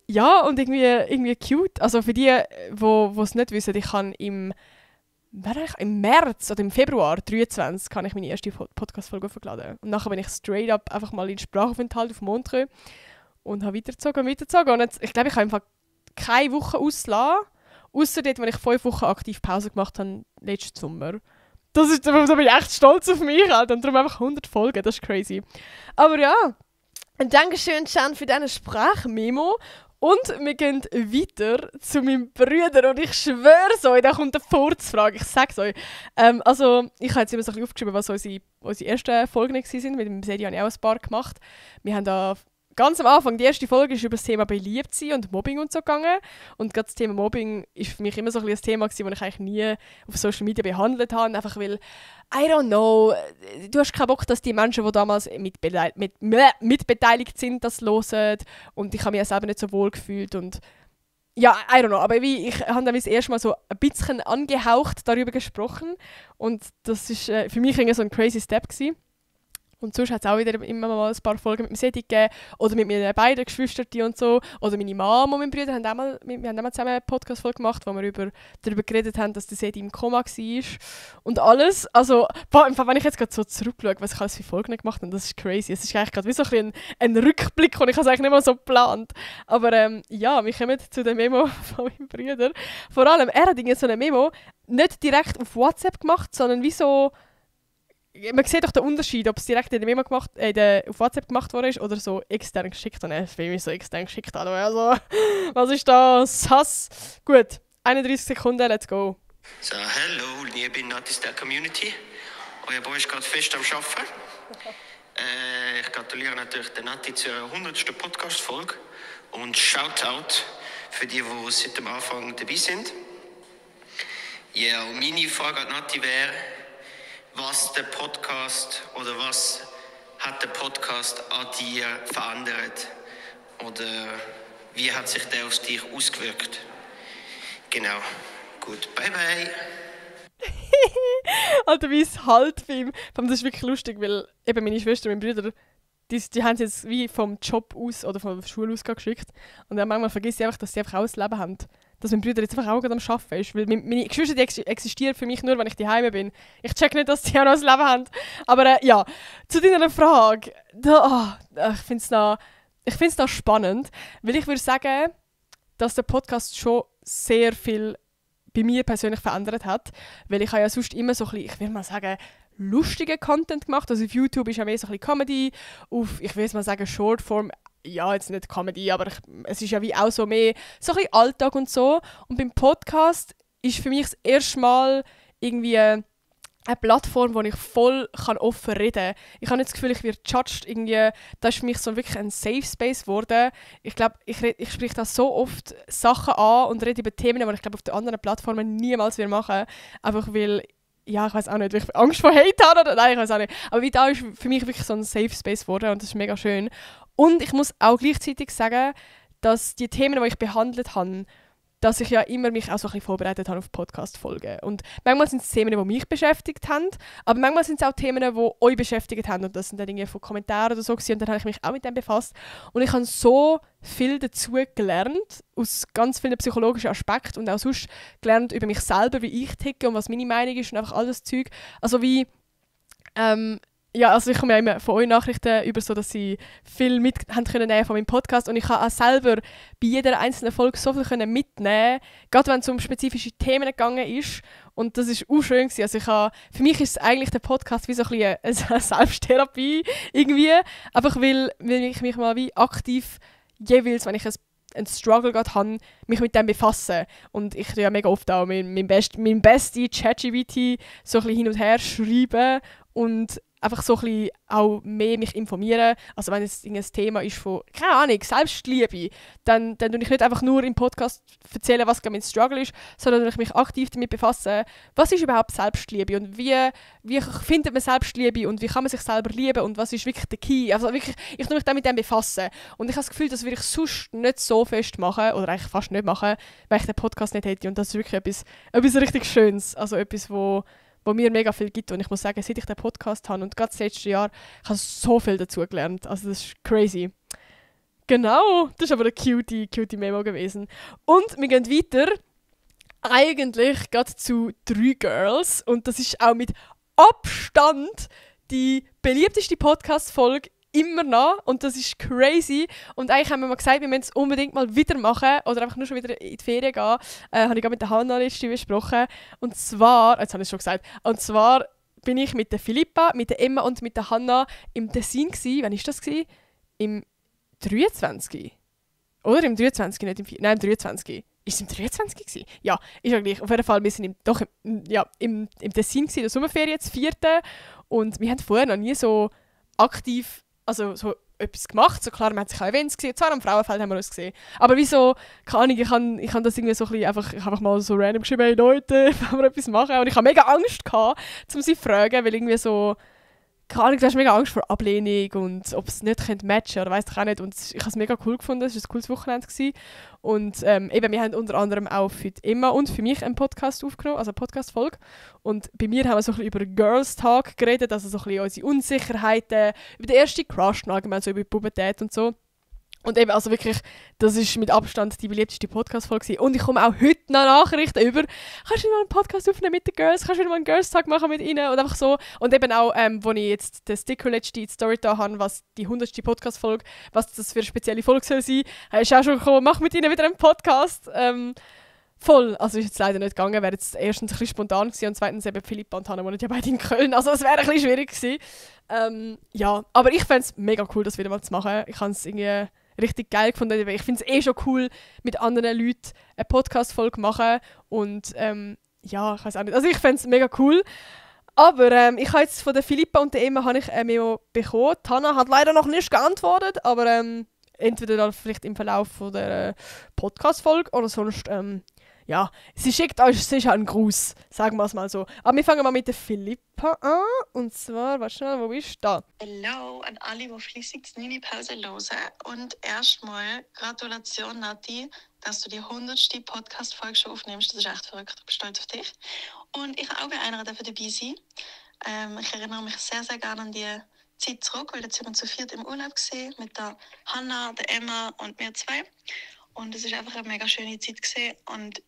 [SPEAKER 1] Ja, und irgendwie cute. Also für die, die es nicht wissen, ich kann im März oder im Februar 2023 kann ich meine erste Podcast-Folge aufgeladen. Und nachher bin ich straight up einfach mal in Sprachaufenthalt auf Montreux und habe weitergezogen. Und jetzt, ich glaube, ich habe einfach keine Woche ausgelassen, ausser dort, wo ich 5 Wochen aktiv Pause gemacht habe, letzten Sommer. Da bin ich echt stolz auf mich, Alter. Und darum einfach 100 Folgen, das ist crazy. Aber ja, Dankeschön, Can, für deine Sprachmemo. Und wir gehen weiter zu meinem Bruder. Und ich schwöre es euch, da kommt eine Furzfrage, ich sag's euch. Also, ich habe jetzt immer so ein bisschen aufgeschrieben, was unsere ersten Folgen waren. Mit dem Sedi habe ich auch ein paar gemacht. Wir haben da ganz am Anfang, die erste Folge ist über das Thema Beliebtsein und Mobbing und so gegangen. Und gerade das Thema Mobbing ist für mich immer so ein Thema gewesen, das ich eigentlich nie auf Social Media behandelt habe. Einfach weil, I don't know, du hast keinen Bock, dass die Menschen, die damals mitbeteiligt sind, das hören. Und ich habe mich selber nicht so wohl gefühlt. Und ja, I don't know, aber ich habe dann das erste Mal so ein bisschen angehaucht darüber gesprochen. Und das ist für mich so ein crazy Step gewesen. Und sonst hat es auch wieder immer mal ein paar Folgen mit dem Sedi gegeben. Oder mit meinen beiden Geschwistern und so. Oder meine Mama und mein Bruder haben auch mal zusammen eine Podcast-Folge gemacht, wo wir darüber geredet haben, dass der Sedi im Koma war. Und alles. Also, wenn ich jetzt gerade so zurückschaue, was ich alles für Folgen gemacht habe, das ist crazy. Es ist eigentlich gerade wie so ein Rückblick und ich habe es eigentlich nicht mal so geplant. Aber ja, wir kommen zu der Memo von meinem Bruder. Vor allem, er hat so eine Memo nicht direkt auf WhatsApp gemacht, sondern wie so... Man sieht doch den Unterschied, ob es direkt in der Memo auf WhatsApp gemacht worden ist oder so extern geschickt. Und ich will mich so extern geschickt haben. Also, was ist das? Hass. Gut, 31 Sekunden, let's go.
[SPEAKER 4] So, hallo, liebe Nattis der Community. Euer Boy ist gerade fest am Arbeiten. Ich gratuliere natürlich der Nati zur 100. Podcast-Folge. Und Shoutout für die seit dem Anfang dabei sind. Ja, und meine Frage an Nati wäre, was der Podcast oder was hat der Podcast an dir verändert? Oder wie hat sich der auf dich ausgewirkt? Genau. Gut, bye bye.
[SPEAKER 1] Alter, wie es halt bei ihm. Das ist wirklich lustig, weil eben meine Schwester und mein Bruder, die haben es jetzt wie vom Job aus oder von der Schule aus geschickt. Und dann manchmal vergisst ich einfach, dass sie einfach auch ein Leben haben. Dass mein Bruder jetzt einfach auch gerade am Arbeiten ist. Weil meine Geschwister die existieren für mich nur, wenn ich daheim bin. Ich check nicht, dass sie auch noch ein Leben haben. Aber ja, zu deiner Frage. Ich finde es noch spannend. Weil ich würde sagen, dass der Podcast schon sehr viel bei mir persönlich verändert hat. Weil ich habe ja sonst immer so ein bisschen, ich würde mal sagen, lustigen Content gemacht. Also auf YouTube ist ja mehr so ein bisschen Comedy. Auf, ich würde mal sagen, Shortform. Ja, jetzt nicht Comedy, aber es ist ja wie auch so mehr so ein bisschen Alltag und so. Und beim Podcast ist für mich das erste Mal irgendwie eine Plattform, wo ich voll offen reden kann. Ich habe nicht das Gefühl, ich werde judged. Irgendwie, das ist für mich so wirklich ein Safe Space geworden. Ich glaube, ich spreche da so oft Sachen an und rede über Themen, die ich glaube auf den anderen Plattformen niemals machen werde. Einfach weil, ja, ich weiß auch nicht, weil ich Angst vor Hate habe oder nein, ich weiß auch nicht. Aber wie da ist für mich wirklich so ein Safe Space geworden und das ist mega schön. Und ich muss auch gleichzeitig sagen, dass die Themen, die ich behandelt habe, dass ich ja immer mich auch so ein bisschen vorbereitet habe auf Podcast-Folgen. Und manchmal sind es Themen, die mich beschäftigt haben, aber manchmal sind es auch Themen, die euch beschäftigt haben. Und das sind dann irgendwie von Kommentaren oder so gewesen, und dann habe ich mich auch mit dem befasst. Und ich habe so viel dazu gelernt, aus ganz vielen psychologischen Aspekten und auch sonst gelernt über mich selber, wie ich ticke und was meine Meinung ist und einfach all das Zeug. Also wie... ja, also ich komme ja immer von euch Nachrichten über, so, dass sie viel mit haben können von meinem Podcast und ich habe auch selber bei jeder einzelnen Folge so viel können mitnehmen, gerade wenn es um spezifische Themen gegangen ist und das ist auch schön gewesen. Also für mich ist eigentlich der Podcast wie so ein bisschen eine Selbsttherapie irgendwie, einfach weil ich mich mal wie aktiv jeweils, wenn ich einen Struggle gerade habe, mich mit dem befassen. Und ich tue ja mega oft auch mein Bestie ChatGPT so ein bisschen hin und her schreiben und einfach so ein bisschen auch mehr mich informieren. Also wenn es ein Thema ist von, keine Ahnung, Selbstliebe, dann tue ich nicht einfach nur im Podcast erzählen, was mein Struggle ist, sondern ich mich aktiv damit befassen, was ist überhaupt Selbstliebe und wie findet man Selbstliebe und wie kann man sich selber lieben und was ist wirklich der Key. Also wirklich, ich tue mich dann mit dem befassen. Und ich habe das Gefühl, das würde ich sonst nicht so fest machen, oder eigentlich fast nicht machen, weil ich den Podcast nicht hätte. Und das ist wirklich etwas richtig Schönes. Also etwas, wo mir mega viel gibt. Und ich muss sagen, seit ich den Podcast habe und gerade das letzte Jahr, ich habe so viel dazu gelernt. Also das ist crazy. Genau, das ist aber eine cutie Memo gewesen. Und wir gehen weiter, eigentlich gerade zu 3 Girls. Und das ist auch mit Abstand die beliebteste Podcast-Folge immer noch. Und das ist crazy. Und eigentlich haben wir mal gesagt, wir müssen es unbedingt mal wieder machen oder einfach nur schon wieder in die Ferien gehen. Habe ich gerade mit der Hannah letztens besprochen. Und zwar, jetzt habe ich es schon gesagt, und zwar bin ich mit der Philippa, mit der Emma und mit der Hannah im Tessin gewesen. Wann war das gewesen? Im 23. Oder im 23, nicht im 4. Nein, im 23. Ist es im 23 gewesen? Ja, ist ja gleich. Auf jeden Fall, wir sind im Tessin gewesen, in der Sommerferien, jetzt 4. Und wir haben vorher noch nie so aktiv so etwas gemacht. So klar, man hat sich auch Events gesehen. Zwar am Frauenfeld haben wir uns gesehen. Aber wieso, keine Ahnung, ich habe das irgendwie so ein bisschen einfach mal so random geschrieben, hey Leute, wollen wir etwas machen? Und ich habe mega Angst gehabt, um sie zu fragen, weil irgendwie so, keine Ahnung, du hast mega Angst vor Ablehnung und ob es nicht matchen oder weiss ich auch nicht. Und ich habe es mega cool gefunden, es war ein cooles Wochenende gewesen. Und eben, wir haben unter anderem auch für die Emma und für mich einen Podcast aufgenommen, also eine Podcast-Folge. Und bei mir haben wir so ein bisschen über Girls Talk geredet, also so ein bisschen unsere Unsicherheiten, über den ersten Crush und allgemein so über die Pubertät und so. Und eben, also wirklich, das ist mit Abstand die beliebteste Podcast-Folge gewesen. Und ich komme auch heute noch Nachrichten über, kannst du mal einen Podcast aufnehmen mit den Girls, kannst du wieder mal einen Girls-Tag machen mit ihnen und einfach so. Und eben auch, wo ich jetzt den Sticker letzte in die Story da habe, was die 100. Podcast-Folge, was das für eine spezielle Folge soll sein, ist auch schon gekommen, mach mit ihnen wieder einen Podcast. Voll, also ist jetzt leider nicht gegangen, wäre jetzt erstens ein bisschen spontan gewesen und zweitens eben Philippa und Hannah wohnen ja beide in Köln, also es wäre ein bisschen schwierig gewesen. Ja, aber ich fände es mega cool, das wieder mal zu machen. Ich habe es irgendwie richtig geil gefunden. Ich finde es schon cool, mit anderen Leuten eine Podcast-Folge machen. Und ja, ich weiß auch nicht. Also ich fände es mega cool. Aber ich habe jetzt von der Philippa und der Emma habe ich eine Memo bekommen. Die Hannah hat leider noch nicht geantwortet, aber entweder dann vielleicht im Verlauf von der Podcast-Folge oder sonst, ja, sie schickt euch sicher einen Gruß, sagen wir es mal so. Aber wir fangen mal mit der Philippa an. Und zwar, warte schnell, wo bist du da?
[SPEAKER 2] Hallo an alle, die fleissig die Nini-Pause hören. Und erstmal Gratulation, Nati, dass du die 100. Podcast-Folge schon aufnimmst. Das ist echt verrückt, ich bin stolz auf dich. Und ich auch bei einer dabei sein. Ich erinnere mich sehr, sehr gerne an die Zeit zurück, weil jetzt sind wir zu viert im Urlaub gewesen, mit der Hannah, der Emma und mir zwei. Und es war einfach eine mega schöne Zeit gewesen. Und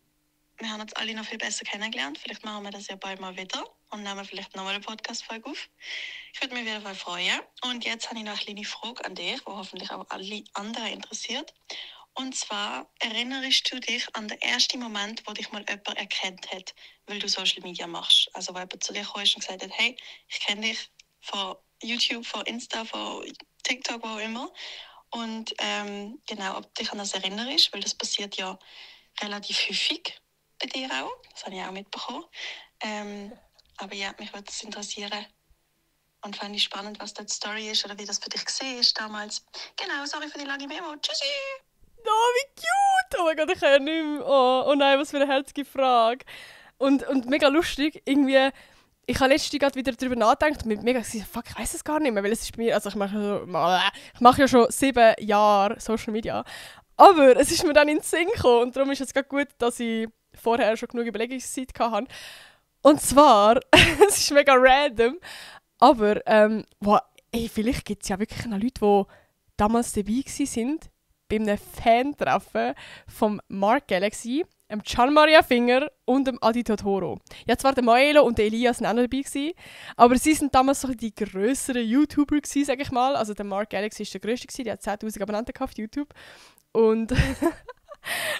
[SPEAKER 2] wir haben uns alle noch viel besser kennengelernt. Vielleicht machen wir das ja bald mal wieder und nehmen vielleicht nochmal eine Podcast-Folge auf. Ich würde mich auf jeden Fall freuen. Und jetzt habe ich noch eine kleine Frage an dich, die hoffentlich auch alle anderen interessiert. Und zwar, erinnerst du dich an den ersten Moment, wo dich mal jemand erkannt hat, weil du Social Media machst? Also, weil jemand zu dir kam und gesagt hat, hey, ich kenne dich von YouTube, von Insta, von TikTok, wo auch immer. Und genau, ob du dich an das erinnerst, weil das passiert ja relativ häufig bei dir auch. Das habe ich auch mitbekommen. Aber ja, mich würde es interessieren und fände ich spannend, was da die Story ist oder wie das für dich gesehen ist damals. Genau, sorry für die lange Memo. Tschüssi!
[SPEAKER 1] Oh, wie cute! Oh mein Gott, ich kann ja nicht mehr. Oh nein, was für eine herzige Frage. Und mega lustig, irgendwie, ich habe letztens gerade wieder darüber nachgedacht und mir mega gesagt, fuck, ich weiss es gar nicht mehr, weil es ist bei mir, also ich mache ja schon 7 Jahre Social Media. Aber es ist mir dann in den Sinn gekommen und darum ist es gerade gut, dass ich vorher schon genug Überlegungszeit hatte. Und zwar, es ist mega random, aber vielleicht gibt es ja wirklich noch Leute, die damals dabei waren, bei einem Fan-Treffen vom Mark Galaxy, dem Gian Maria Finger und dem Adi Totoro. Ja, zwar der Maelo und der Elias waren auch noch dabei gewesen, aber sie waren damals so die grösseren YouTuber gewesen, sage ich mal. Also der Mark Galaxy war der grösste gewesen, der hat 10'000 Abonnenten auf YouTube. Und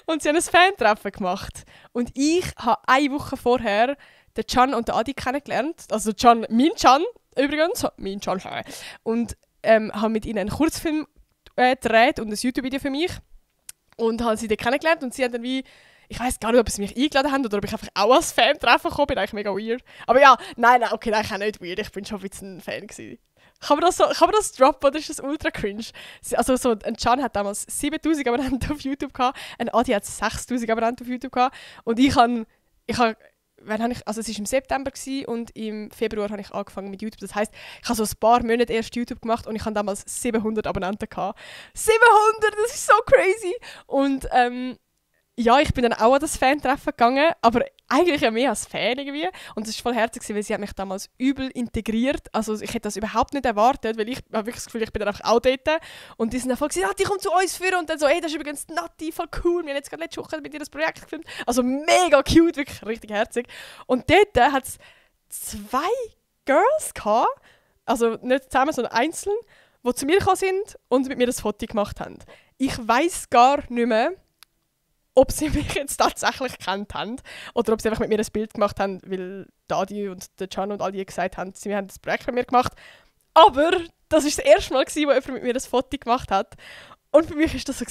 [SPEAKER 1] und sie haben ein Fan-Treffen gemacht. Und ich habe eine Woche vorher den Can und den Adi kennengelernt. Also Can, mein Can übrigens. Mein Can. Und habe mit ihnen einen Kurzfilm gedreht und ein YouTube-Video für mich. Und habe sie dann kennengelernt. Und sie haben dann wie, ich weiss gar nicht, ob sie mich eingeladen haben oder ob ich einfach auch als Fan-Treffen gekommen bin. Eigentlich mega weird. Aber ja, nein, okay, nein, ich auch nicht weird. Ich bin schon ein bisschen ein Fan gewesen. Kann man das droppen oder ist das ultra cringe? Also so, ein Can hat damals 7'000 Abonnenten auf YouTube gehabt, ein Adi hat 6'000 Abonnenten auf YouTube gehabt und ich habe, also es war im September und im Februar habe ich angefangen mit YouTube. Das heisst, ich habe so ein paar Monate erst YouTube gemacht und ich hatte damals 700 Abonnenten gehabt. 700, das ist so crazy! Und ja, ich bin dann auch an das Fan-Treffen gegangen, aber eigentlich ja mehr als Fan irgendwie. Und es war voll herzig, weil sie hat mich damals übel integriert. Also ich hätte das überhaupt nicht erwartet, weil ich habe wirklich das Gefühl, ich bin dann einfach auch dort. Und die sind dann voll gesagt, Nati, komm zu uns führen. Und dann so, hey, das ist übrigens Nati, voll cool. Wir haben jetzt gerade letzte Woche mit dir das Projekt gefilmt. Also mega cute, wirklich richtig herzig. Und dort hat es 2 Girls gehabt, also nicht zusammen, sondern einzeln, die zu mir gekommen sind und mit mir das Foto gemacht haben. Ich weiss gar nicht mehr, ob sie mich jetzt tatsächlich gekannt haben oder ob sie einfach mit mir ein Bild gemacht haben, weil Dadi und der Can und all die gesagt haben, sie haben das Projekt mit mir gemacht. Aber das war das erste Mal, wo jemand mit mir ein Foto gemacht hat. Und für mich war das so,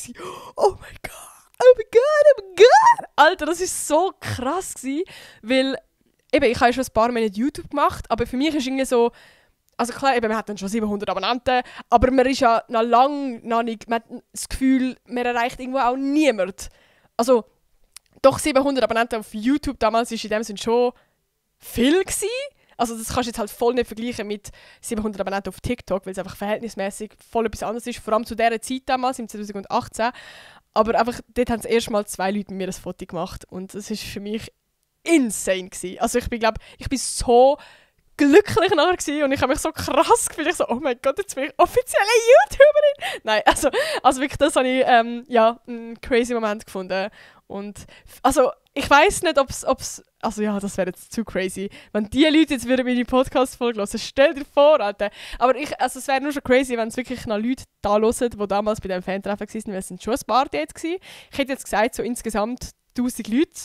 [SPEAKER 1] oh mein Gott, oh mein Gott, oh mein Gott. Alter, das war so krass, weil eben, ich habe schon ein paar Monate YouTube gemacht, aber für mich ist irgendwie so, also klar, eben, man hat dann schon 700 Abonnenten, aber man ist ja noch lange noch nicht, man hat das Gefühl, man erreicht irgendwo auch niemand. Also, doch 700 Abonnenten auf YouTube damals war in dem Sinne schon viel gewesen. Also das kannst du jetzt halt voll nicht vergleichen mit 700 Abonnenten auf TikTok, weil es einfach verhältnismäßig voll etwas anderes ist, vor allem zu dieser Zeit damals, im 2018. Aber einfach, dort haben das erste Mal 2 Leute mit mir ein Foto gemacht und das war für mich insane gewesen. Also ich bin so glücklich nachher gewesen und ich habe mich so krass gefühlt. Ich so, oh mein Gott, jetzt bin ich offizielle YouTuberin. Nein, also wirklich, das habe ich einen crazy Moment gefunden. Und also ich weiss nicht, ob's also ja, das wäre jetzt zu crazy. Wenn die Leute jetzt wieder meine Podcast-Folge hören, stell dir vor, Alter. Aber es wäre nur schon crazy, wenn es wirklich noch Leute da hören, die damals bei diesem Fan-Treffen waren, weil es sind schon ein paar jetzt gewesen. Ich hätte jetzt gesagt, so insgesamt 1000 Leute.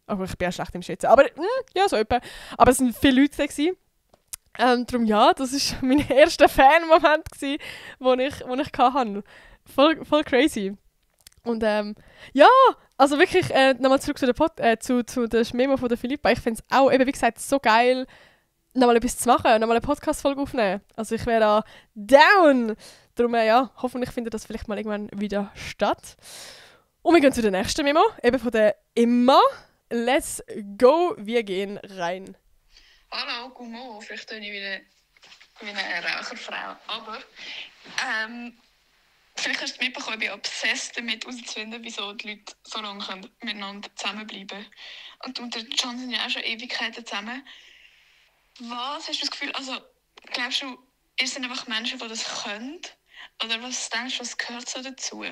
[SPEAKER 1] Aber ich bin ja schlecht im Schätzen. Aber ja, so etwa. Aber es waren viele Leute da gewesen. Darum ja, das war mein erster Fan-Moment, den ich hatte. Voll crazy. Und ja, also wirklich, nochmal zurück zu der Memo von der Philippa. Ich finde es auch, eben wie gesagt, so geil, nochmal etwas zu machen, nochmal eine Podcast-Folge aufnehmen. Also ich wäre da down. Darum ja, hoffentlich findet das vielleicht mal irgendwann wieder statt. Und wir gehen zu der nächsten Memo, eben von der Emma. Let's go, wir gehen rein.
[SPEAKER 2] Hallo, guten Morgen. Vielleicht bin ich wie eine Raucherfrau. Aber vielleicht hast du mitbekommen, ich bin obsessed damit herauszufinden, wieso die Leute so lange miteinander zusammenbleiben können. Und der John sind ja auch schon Ewigkeiten zusammen. Was hast du das Gefühl, also glaubst du, ist es einfach Menschen, die das können? Oder was denkst du, was gehört so dazu?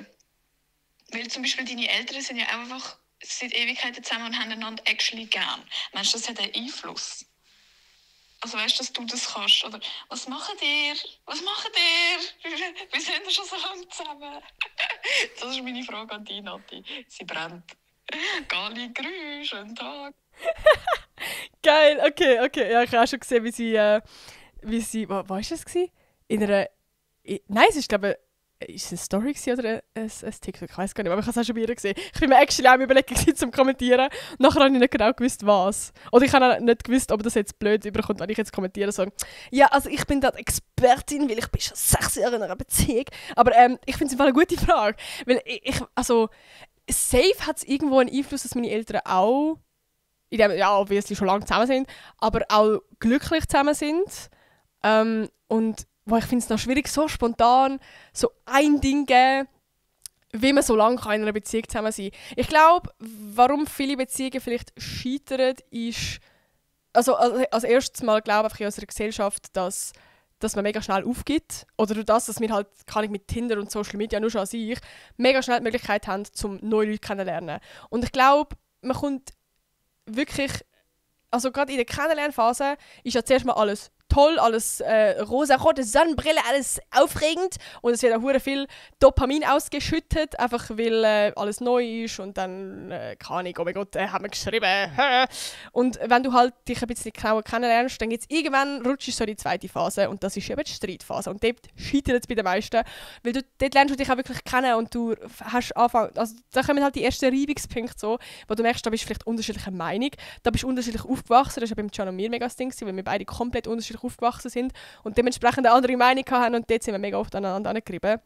[SPEAKER 2] Weil zum Beispiel deine Eltern sind ja auch einfach seit Ewigkeiten zusammen und haben einander actually gern. Meinst du, das hat einen Einfluss? Also weißt du, dass du das kannst? Oder was macht ihr? Was macht ihr? Wir sind ja schon so lange zusammen. Das ist meine Frage an dich, Nati. Sie brennt. Gali grün, schönen Tag.
[SPEAKER 1] Geil, okay. Ja, ich habe auch schon gesehen, wie sie was war das gewesen? Nein, es ist, glaube ich, ist es eine Story oder ein TikTok? Ich weiß gar nicht, aber ich habe es auch schon bei ihr gesehen. Ich bin mir actually auch überlegt zum Kommentieren. Nachher habe ich nicht genau gewusst, was. Oder ich habe auch nicht gewusst, ob das jetzt blöd überkommt, wenn ich jetzt kommentiere und sage, ja, also ich bin da Expertin, weil ich bin schon 6 Jahre in einer Beziehung. Aber ich finde es eine gute Frage. Weil also safe hat es irgendwo einen Einfluss, dass meine Eltern auch, obviously schon lange zusammen sind, aber auch glücklich zusammen sind. Und ich finde es noch schwierig, so spontan so ein Ding geben, wie man so lange in einer Beziehung zusammen sein kann. Ich glaube, warum viele Beziehungen vielleicht scheitern, ist, also als erstes Mal glaube ich in unserer Gesellschaft, dass man mega schnell aufgibt. Oder durch das, dass wir halt, kann ich mit Tinder und Social Media nur schon an sich, mega schnell die Möglichkeit haben, um neue Leute kennenzulernen. Und ich glaube, man kommt wirklich, also gerade in der Kennenlernphase ist ja zuerst mal alles toll, alles rosa-rote Sonnenbrille, alles aufregend und es wird auch hure viel Dopamin ausgeschüttet, einfach weil alles neu ist und dann, keine Ahnung, oh mein Gott, haben wir geschrieben. Und wenn du halt dich ein bisschen genauer kennenlernst, dann irgendwann rutschst du so in die zweite Phase und das ist eben die Streitphase und dort scheitert es bei den meisten, weil dort lernst du dich auch wirklich kennen und du hast also da kommen halt die ersten Reibungspunkte so, wo du merkst, da bist du vielleicht unterschiedlicher Meinung, da bist du unterschiedlich aufgewachsen, das war beim John und mir mega das Ding, weil wir beide komplett unterschiedlich aufgewachsen sind und dementsprechend eine andere Meinung haben und dort sind wir mega oft aneinander angegriffen.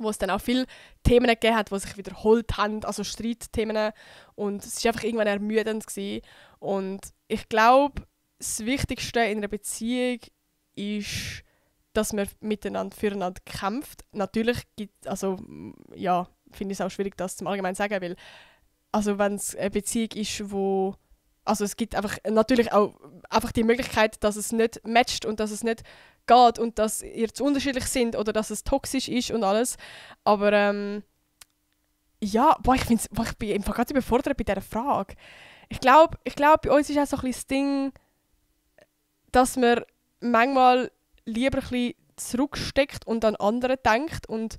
[SPEAKER 1] Wo es dann auch viele Themen gegeben hat, die sich wiederholt haben, also Streitthemen und es war einfach irgendwann ermüdend gewesen. Und ich glaube, das Wichtigste in einer Beziehung ist, dass man füreinander kämpft. Natürlich finde ich es auch schwierig, das zum Allgemeinen zu sagen, weil also wenn es eine Beziehung ist, wo also es gibt einfach natürlich auch einfach die Möglichkeit, dass es nicht matcht und dass es nicht geht und dass ihr zu unterschiedlich sind oder dass es toxisch ist und alles. Aber ich bin einfach gerade überfordert bei dieser Frage. Ich glaube, bei uns ist auch so ein bisschen das Ding, dass man manchmal lieber ein bisschen zurücksteckt und an andere denkt und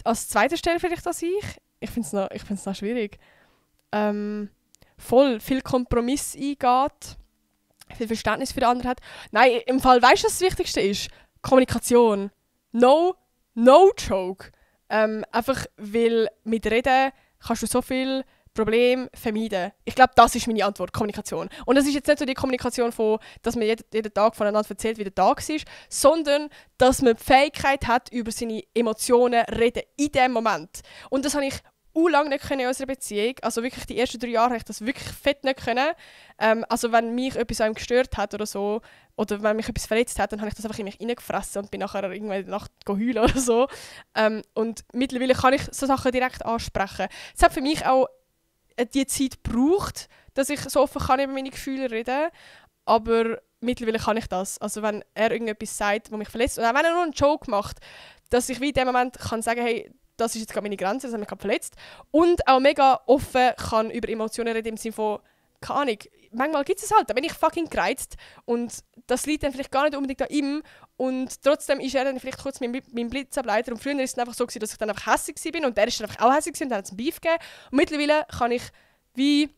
[SPEAKER 1] als zweite Stelle vielleicht als ich. Ich finde es noch schwierig. Voll viel Kompromiss eingeht, viel Verständnis für den anderen hat. Nein, im Fall, weißt du, was das Wichtigste ist? Kommunikation. No joke. Einfach, weil mit Reden kannst du so viel Probleme vermeiden. Ich glaube, das ist meine Antwort, Kommunikation. Und das ist jetzt nicht so die Kommunikation von, dass man jeden Tag voneinander erzählt, wie der Tag ist, sondern, dass man die Fähigkeit hat, über seine Emotionen zu reden in dem Moment. Und das habe ich lange nicht können in unserer Beziehung. Also wirklich die ersten 3 Jahre habe ich das wirklich fett nicht können. Also wenn mich etwas an ihm gestört hat oder so, oder wenn mich etwas verletzt hat, dann habe ich das einfach in mich reingefressen und bin nachher irgendwann in der Nacht heulen oder so. Und mittlerweile kann ich so Sachen direkt ansprechen. Es hat für mich auch die Zeit gebraucht, dass ich so offen kann über meine Gefühle reden, aber mittlerweile kann ich das. Also wenn er irgendetwas sagt, was mich verletzt, und auch wenn er nur einen Joke macht, dass ich wie in dem Moment kann sagen, hey, das ist jetzt gerade meine Grenze, das hat mich gerade verletzt. Und auch mega offen kann über Emotionen reden im Sinne von, keine Ahnung, manchmal gibt es halt, da bin ich fucking gereizt und das liegt dann vielleicht gar nicht unbedingt an ihm und trotzdem ist er dann vielleicht kurz mein Blitzableiter und früher war es dann einfach so, dass ich dann einfach hässlich war und er ist dann einfach auch hässlich und dann hat es einen Beef gegeben. Und mittlerweile kann ich wie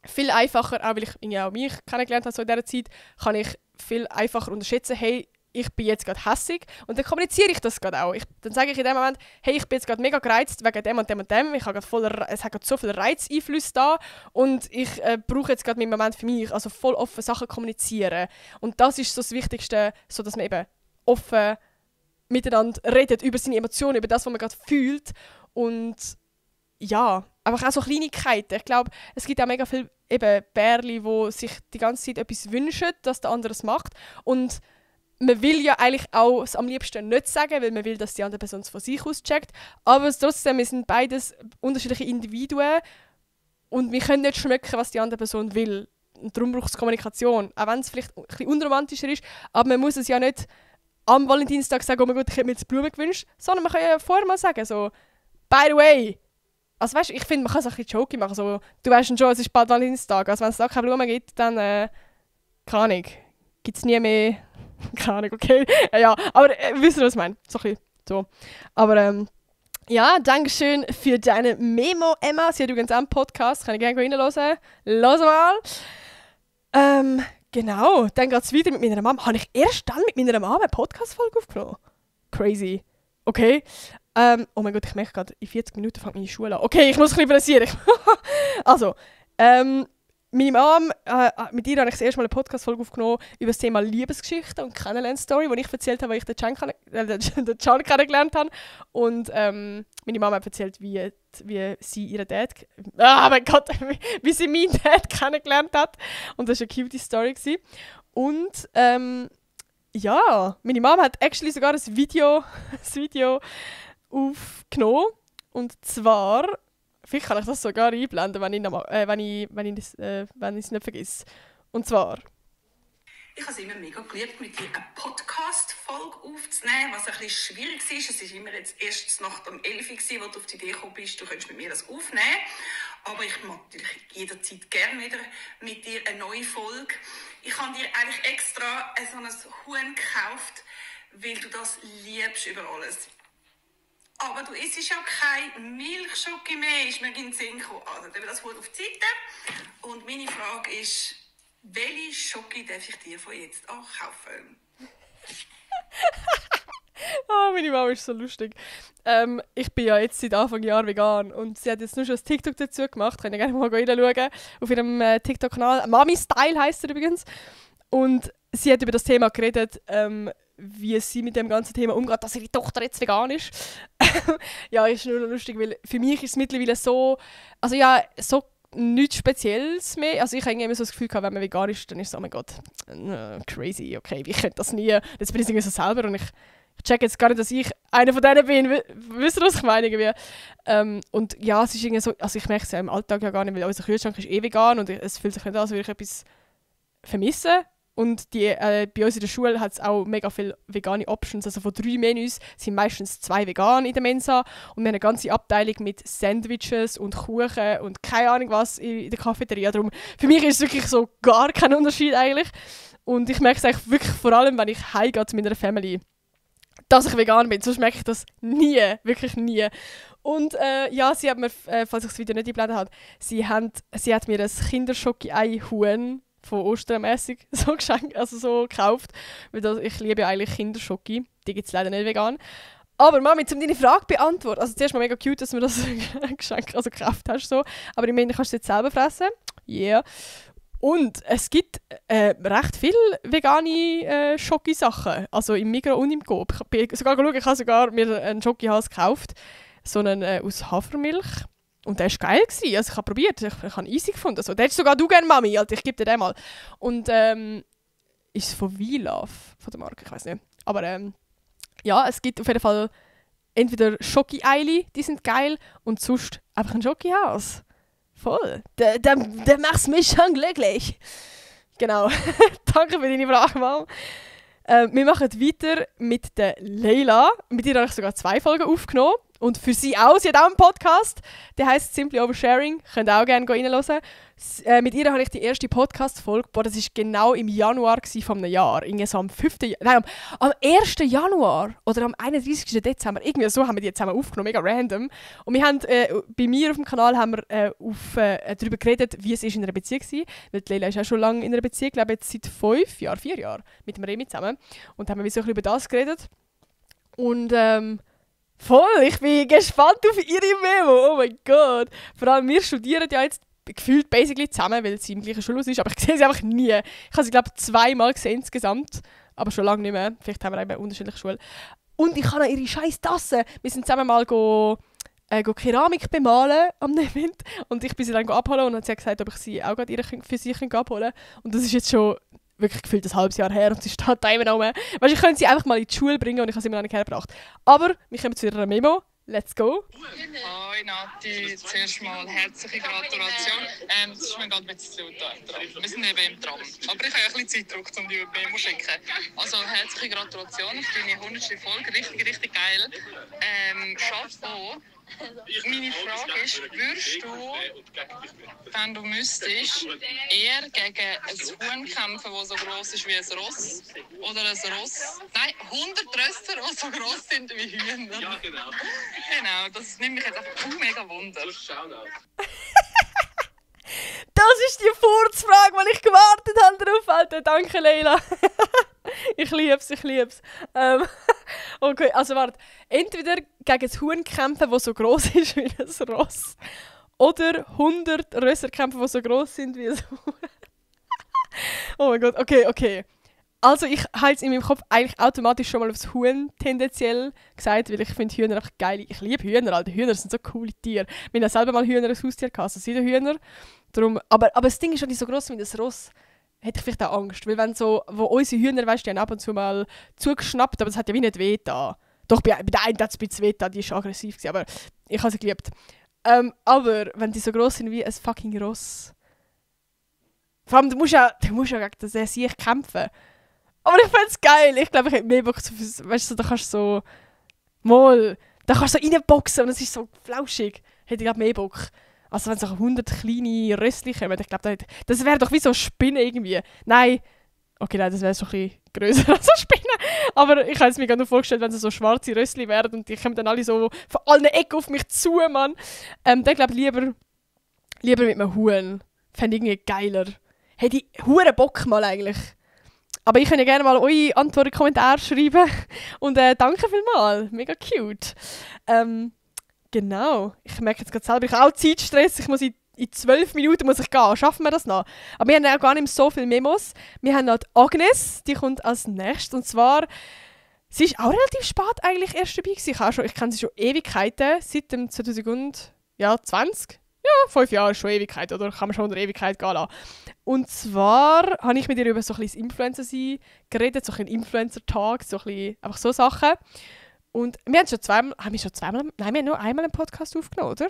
[SPEAKER 1] viel einfacher, auch weil ich irgendwie auch mich kennengelernt habe so in dieser Zeit, kann ich viel einfacher unterschätzen, hey, ich bin jetzt gerade hässig und dann kommuniziere ich das gerade auch. Dann sage ich in dem Moment, hey, ich bin jetzt gerade mega gereizt wegen dem und dem und dem. Es hat gerade so viele Reizeinflüsse da und ich brauche jetzt gerade meinen Moment für mich. Also voll offen Sachen kommunizieren. Und das ist so das Wichtigste, so dass man eben offen miteinander redet über seine Emotionen, über das, was man gerade fühlt. Und ja, einfach auch so Kleinigkeiten. Ich glaube, es gibt auch mega viele Pärchen, die sich die ganze Zeit etwas wünschen, dass der andere es macht. Und man will ja eigentlich auch es am liebsten nicht sagen, weil man will, dass die andere Person es von sich aus checkt. Aber trotzdem, wir sind beides unterschiedliche Individuen und wir können nicht schmecken, was die andere Person will. Und darum braucht es Kommunikation. Auch wenn es vielleicht ein bisschen unromantischer ist, aber man muss es ja nicht am Valentinstag sagen, oh mein Gott, ich hätte mir jetzt Blumen gewünscht, sondern man kann ja vorher mal sagen, so, by the way. Also weißt, ich finde, man kann es ein bisschen jokey machen, so, du weißt schon, es ist bald Valentinstag, also wenn es da keine Blumen gibt, dann, keine Ahnung, gibt es nie mehr. Keine Ahnung, okay. Ja, aber wisst ihr, was ich meine? So ein bisschen so. Aber ja, danke schön für deine Memo, Emma. Sie hat übrigens auch einen Podcast, kann ich gerne reinhören. Los mal. Genau, dann geht es weiter mit meiner Mama. Habe ich erst dann mit meiner Mama eine Podcast-Folge aufgenommen? Crazy. Okay. Oh mein Gott, ich merke gerade, in 40 Minuten fängt meine Schule an. Okay, ich muss ein bisschen pressieren. Also, meine Mom, mit ihr habe ich das erste Mal eine Podcast-Folge aufgenommen über das Thema Liebesgeschichte und Kennenlern-Story, wo ich erzählt habe, wie ich den Can kennengelernt habe. Und meine Mama hat erzählt, wie sie ihren Dad... mein Gott, wie sie meinen Dad kennengelernt hat. Und das war eine cute Story. Und ja, meine Mama hat actually sogar ein Video aufgenommen. Und zwar... Vielleicht kann ich das sogar einblenden, wenn ich es nicht vergesse. Und zwar...
[SPEAKER 5] Ich habe es immer mega geliebt, mit dir eine Podcast-Folge aufzunehmen, was ein bisschen schwierig ist. Es war immer jetzt erst Nacht um 11 Uhr, wo du auf die Idee gekommen bist, du könntest mit mir das aufnehmen. Aber ich mag natürlich jederzeit gerne wieder mit dir eine neue Folge. Ich habe dir eigentlich extra so ein Huhn gekauft, weil du das liebst über alles. Aber du isst ja kein Milchschoki mehr, ist mir in den Sinn gekommen. Also, das holt auf die Seite. Und meine Frage ist, welche Schoki darf ich dir von jetzt an kaufen?
[SPEAKER 1] Meine Mama ist so lustig. Ich bin ja jetzt seit Anfang Jahr vegan und sie hat jetzt nur schon ein TikTok dazu gemacht. Könnt ihr gerne mal reinschauen. Auf ihrem TikTok-Kanal. Mami Style heisst er übrigens. Und sie hat über das Thema geredet, wie sie mit dem ganzen Thema umgeht, dass ihre Tochter jetzt vegan ist. Ja, ist nur lustig, weil für mich ist es mittlerweile so, also ja, so nichts Spezielles mehr. Also ich habe immer so das Gefühl gehabt, wenn man vegan ist, dann ist es, oh mein Gott, crazy, okay, ich könnte das nie. Jetzt bin ich irgendwie so selber und ich check jetzt gar nicht, dass ich einer von denen bin. Wisst ihr, was ich meine? Irgendwie? Und ja, es ist irgendwie so, also ich merke es ja im Alltag ja gar nicht, weil unser Kühlschrank ist vegan und es fühlt sich nicht an, als würde ich etwas vermissen. Und bei uns in der Schule hat es auch mega viele vegane Options. Also von 3 Menüs sind meistens 2 vegan in der Mensa. Und wir haben eine ganze Abteilung mit Sandwiches und Kuchen und keine Ahnung was in der Cafeteria. Darum, für mich ist es wirklich so gar kein Unterschied eigentlich. Und ich merke es eigentlich wirklich vor allem, wenn ich heimgehe zu meiner Family, dass ich vegan bin. Sonst merke ich das nie, wirklich nie. Und ja, sie hat mir, falls ich das Video nicht eingeblendet habe, sie hat mir ein Kinderschoki-Ei-Huhn von Ostern-mässig so geschenkt, also so gekauft. Weil ich liebe ja eigentlich Kinderschoki. Die gibt es leider nicht vegan. Aber Mami, um deine Frage beantworten. Also zuerst mal mega cute, dass du mir das Geschenk gekauft hast. So. Aber ich meine, kannst du es jetzt selber fressen. Yeah. Und es gibt recht viele vegane Schoki-Sachen. Also im Migros und im Coop. Ich habe sogar mir einen Schoki-Hals gekauft. So einen aus Hafermilch. der war geil. Also ich habe probiert, ich habe easy gefunden. So, den hättest sogar du gerne, Mami, Alter, ich gebe dir den mal. Und ist es von V-Love, von der Marke, ich weiß nicht. Aber ja, es gibt auf jeden Fall entweder Schoki-Eili, die sind geil, und sonst einfach ein Schoki-Haus. Voll. Der macht mich schon glücklich. Genau. Danke für deine Frage, Mom. Wir machen weiter mit der Leila. Mit ihr habe ich sogar 2 Folgen aufgenommen. Und für sie auch. Sie hat auch einen Podcast. Der heisst Simply Oversharing. Könnt ihr auch gerne reinhören. Mit ihr habe ich die erste Podcast-Folge. Das war genau im Januar von einem Jahr. Irgendwie so am 5. Nein, am 1. Januar oder am 31. Dezember. Irgendwie so haben wir die zusammen aufgenommen. Mega random. Und wir haben bei mir auf dem Kanal haben wir darüber geredet, wie es ist in einer Beziehung war. Weil die Leila ist auch schon lange in einer Beziehung. Ich glaube jetzt seit 5 Jahren, 4 Jahren mit dem Remi zusammen. Und da haben wir so ein bisschen über das geredet. Und voll, ich bin gespannt auf ihre Memo. Oh mein Gott. Vor allem, wir studieren ja jetzt gefühlt basically zusammen, weil sie im gleichen Schulhaus ist. Aber ich sehe sie einfach nie. Ich habe sie, glaube ich, 2-mal gesehen insgesamt. Aber schon lange nicht mehr. Vielleicht haben wir eben unterschiedliche Schulen. Und ich habe noch ihre scheiß Tassen. Wir sind zusammen mal go Keramik bemalen am Event. Und ich bin sie dann abholen und dann hat sie gesagt, ob ich sie auch gerade für sie abholen kann. Und das ist jetzt schon wirklich gefühlt ein halbes Jahr her und sie steht da immer noch mehr. Weißt, ich könnte sie einfach mal in die Schule bringen und ich habe sie immer noch nicht hergebracht. Aber wir kommen zu ihrer Memo. Let's go.
[SPEAKER 6] Hoi Nati, zuerst mal herzliche Gratulation. Das ist mir gerade ein bisschen zu laut. Wir sind eben im Tram. Aber ich habe ein bisschen Zeitdruck, um die Memo zu schicken. Also herzliche Gratulation auf deine 100. Folge. Richtig, richtig geil. Chapeau. Meine Frage ist, würdest du, wenn du müsstest, eher gegen ein Huhn kämpfen, das so gross ist wie ein Ross? Oder ein Ross? Nein, 100 Rösser, die so gross sind wie Hühner. Ja, genau. Genau, das nimmt mich jetzt einfach mega Wunder.
[SPEAKER 1] Das ist die Furzfrage, die ich gewartet habe darauf, Alter. Danke, Leila. Ich lieb's. Okay, also warte. Entweder gegen ein Huhn kämpfen, das so gross ist wie ein Ross. Oder 100 Rösser kämpfen, die so gross sind wie ein Huhn. Oh mein Gott, okay. Also ich habe jetzt in meinem Kopf eigentlich automatisch schon mal aufs Huhn tendenziell gesagt, weil ich finde Hühner einfach geil. Ich liebe Hühner, Alter. Hühner sind so coole Tiere. Wir haben ja selber mal Hühner als Haustier gehabt, also sind Hühner. Darum, aber das Ding ist schon nicht so gross wie ein Ross. Hätte ich vielleicht auch Angst, weil wenn so, wo unsere Hühner, weißt du, die haben ab und zu mal zugeschnappt, aber es hat ja wie nicht weh da. Doch, bei der einen hat es ein bisschen weh da, die war aggressiv, aber ich habe sie geliebt. Aber wenn die so gross sind wie ein fucking Ross. Vor allem, du musst ja gegen den Sieg kämpfen. Aber ich fände es geil. Ich glaube, ich hätte mehr Bock, weißt du, da kannst du so, da kannst du so reinboxen und es ist so flauschig. Hätte ich glaube mehr Bock. Also wenn so 100 kleine Rössli kommen, ich glaube, das wäre doch wie so eine Spinne irgendwie. Nein, okay, nein, das wäre so ein bisschen grösser als eine Spinne. Aber ich habe es mir gerade nur vorgestellt, wenn es so schwarze Rössli wären und die kommen dann alle so von allen Ecken auf mich zu, Mann. Dann glaube ich lieber mit einem Huhn. Fände ich irgendwie geiler. Hätte ich huere Bock mal eigentlich. Aber ich kann ja gerne mal eure Antwort in die Kommentare schreiben. Und danke vielmals. Mega cute. Genau. Ich merke jetzt gerade selber, ich habe auch Zeitstress. Ich muss in 12 Minuten muss ich gehen. Schaffen wir das noch? Aber wir haben auch gar nicht mehr so viele Memos. Wir haben noch die Agnes, die kommt als nächstes. Und zwar, sie ist auch relativ spät eigentlich erst dabei gewesen. Ich kenne sie schon Ewigkeiten, seit dem 2020. Ja, 5 Jahre ist schon Ewigkeit, oder? Kann man schon unter Ewigkeit gehen lassen. Und zwar habe ich mit ihr über so ein bisschen das Influencer-Sein geredet, so ein Influencer-Tag, so ein bisschen, einfach so Sachen. Und wir haben nur einmal einen Podcast aufgenommen, oder?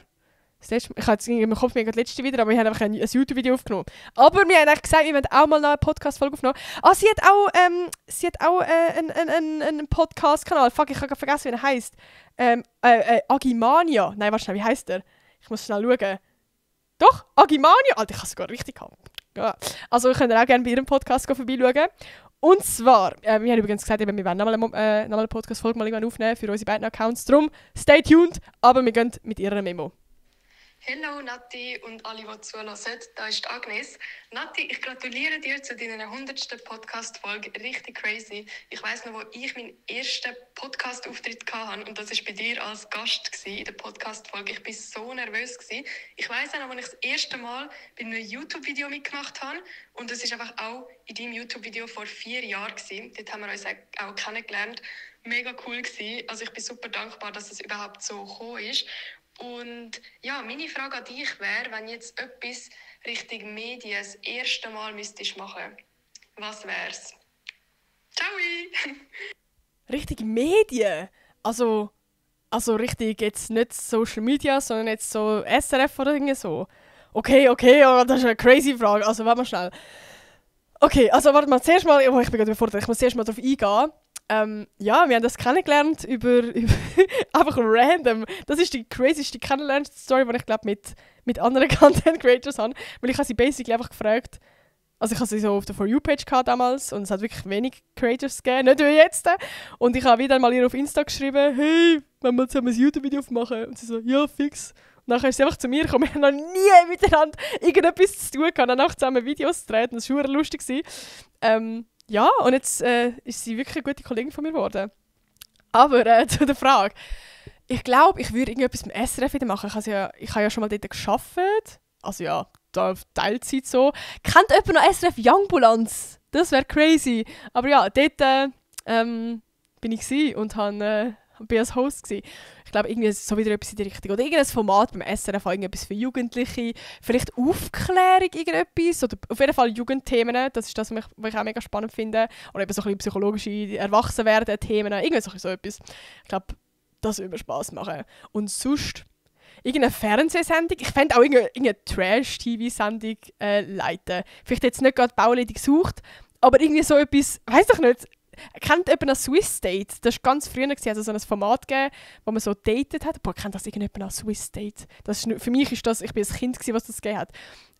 [SPEAKER 1] Ich habe jetzt in meinem Kopf das letzte wieder, aber wir haben einfach ein YouTube-Video aufgenommen. Aber wir haben eigentlich gesagt, wir wollen auch mal eine Podcast-Folge aufnehmen. Sie hat auch einen Podcast-Kanal. Fuck, ich habe gerade vergessen, wie er heisst. Agimania. Nein, warte schnell, wie heisst der? Ich muss schnell schauen. Doch, Agimania. Alter, ich habe es sogar richtig gehabt. Ja. Also, ihr könnt auch gerne bei ihrem Podcast vorbeischauen. Und zwar, wir haben übrigens gesagt, wir wollen nochmal eine Podcast-Folge aufnehmen für unsere beiden Accounts. Darum, stay tuned, aber wir gehen mit ihrer Memo.
[SPEAKER 7] Hallo Nati und alle, die zuhören. Da ist Agnes. Nati, ich gratuliere dir zu deiner 100. Podcast-Folge. Richtig crazy. Ich weiss noch, wo ich meinen ersten Podcast-Auftritt hatte und das war bei dir als Gast in der Podcast-Folge. Ich war so nervös. Ich weiss auch noch, als ich das erste Mal bei einem YouTube-Video mitgemacht habe und das war einfach auch in deinem YouTube-Video vor 4 Jahren. Dort haben wir uns auch kennengelernt. Mega cool gewesen. Also ich bin super dankbar, dass es überhaupt so gekommen ist. Und ja, meine Frage an dich wäre, wenn jetzt etwas Richtung Medien das erste Mal müsstest machen, was wär's? Ciao!
[SPEAKER 1] Richtig Medien? Also richtig jetzt nicht Social Media, sondern jetzt so SRF oder irgendwie so. Okay, oh, das ist eine crazy Frage. Also warte mal schnell. Okay, also warte mal, zuerst mal, ich bin gerade überfordert, ich muss zuerst mal darauf eingehen. Ja, wir haben das kennengelernt über einfach random. Das ist die crazyste Kennenlern-Story, die ich glaube mit anderen Content Creators habe. Weil ich habe sie basically einfach gefragt, also ich habe sie so auf der For You-Page damals und es hat wirklich wenig Creators gegeben, nicht wie jetzt. Und ich habe wieder mal ihr auf Insta geschrieben, hey, wollen wir zusammen ein YouTube-Video machen? Und sie so, ja, fix. Und dann ist sie einfach zu mir gekommen, wir haben noch nie miteinander irgendetwas zu tun gehabt, danach zusammen Videos zu drehen, das war super lustig. Ja, und jetzt ist sie wirklich eine gute Kollegin von mir geworden. Aber zu der Frage, ich glaube, ich würde irgendetwas beim SRF wieder machen. Ich habe ja schon mal dort gearbeitet, also ja, da auf Teilzeit so. Kennt jemand noch SRF Youngbulanz? Das wäre crazy. Aber ja, dort bin ich und bin als Host gewesen. Ich glaube, irgendwie so wieder etwas in die Richtung. Oder irgendein Format beim SRF, irgendetwas für Jugendliche. Vielleicht Aufklärung, irgendetwas. Oder auf jeden Fall Jugendthemen. Das ist das, was ich auch mega spannend finde. Oder eben so ein bisschen psychologische Erwachsenwerden-Themen. Irgendwie so etwas. Ich glaube, das würde mir Spass machen. Und sonst irgendeine Fernsehsendung. Ich fände auch irgendeine Trash-TV-Sendung leiten. Vielleicht jetzt nicht gerade Bauleitung gesucht, aber irgendwie so etwas, weiss doch nicht. Kennt jemand noch Swiss Date? Das war ganz früher, also so ein Format gegeben, wo man so datet hat. Boah, kennt das irgendjemand noch Swiss Date? Das ist, für mich ist das, ich bin ein Kind gewesen, was das gegeben hat.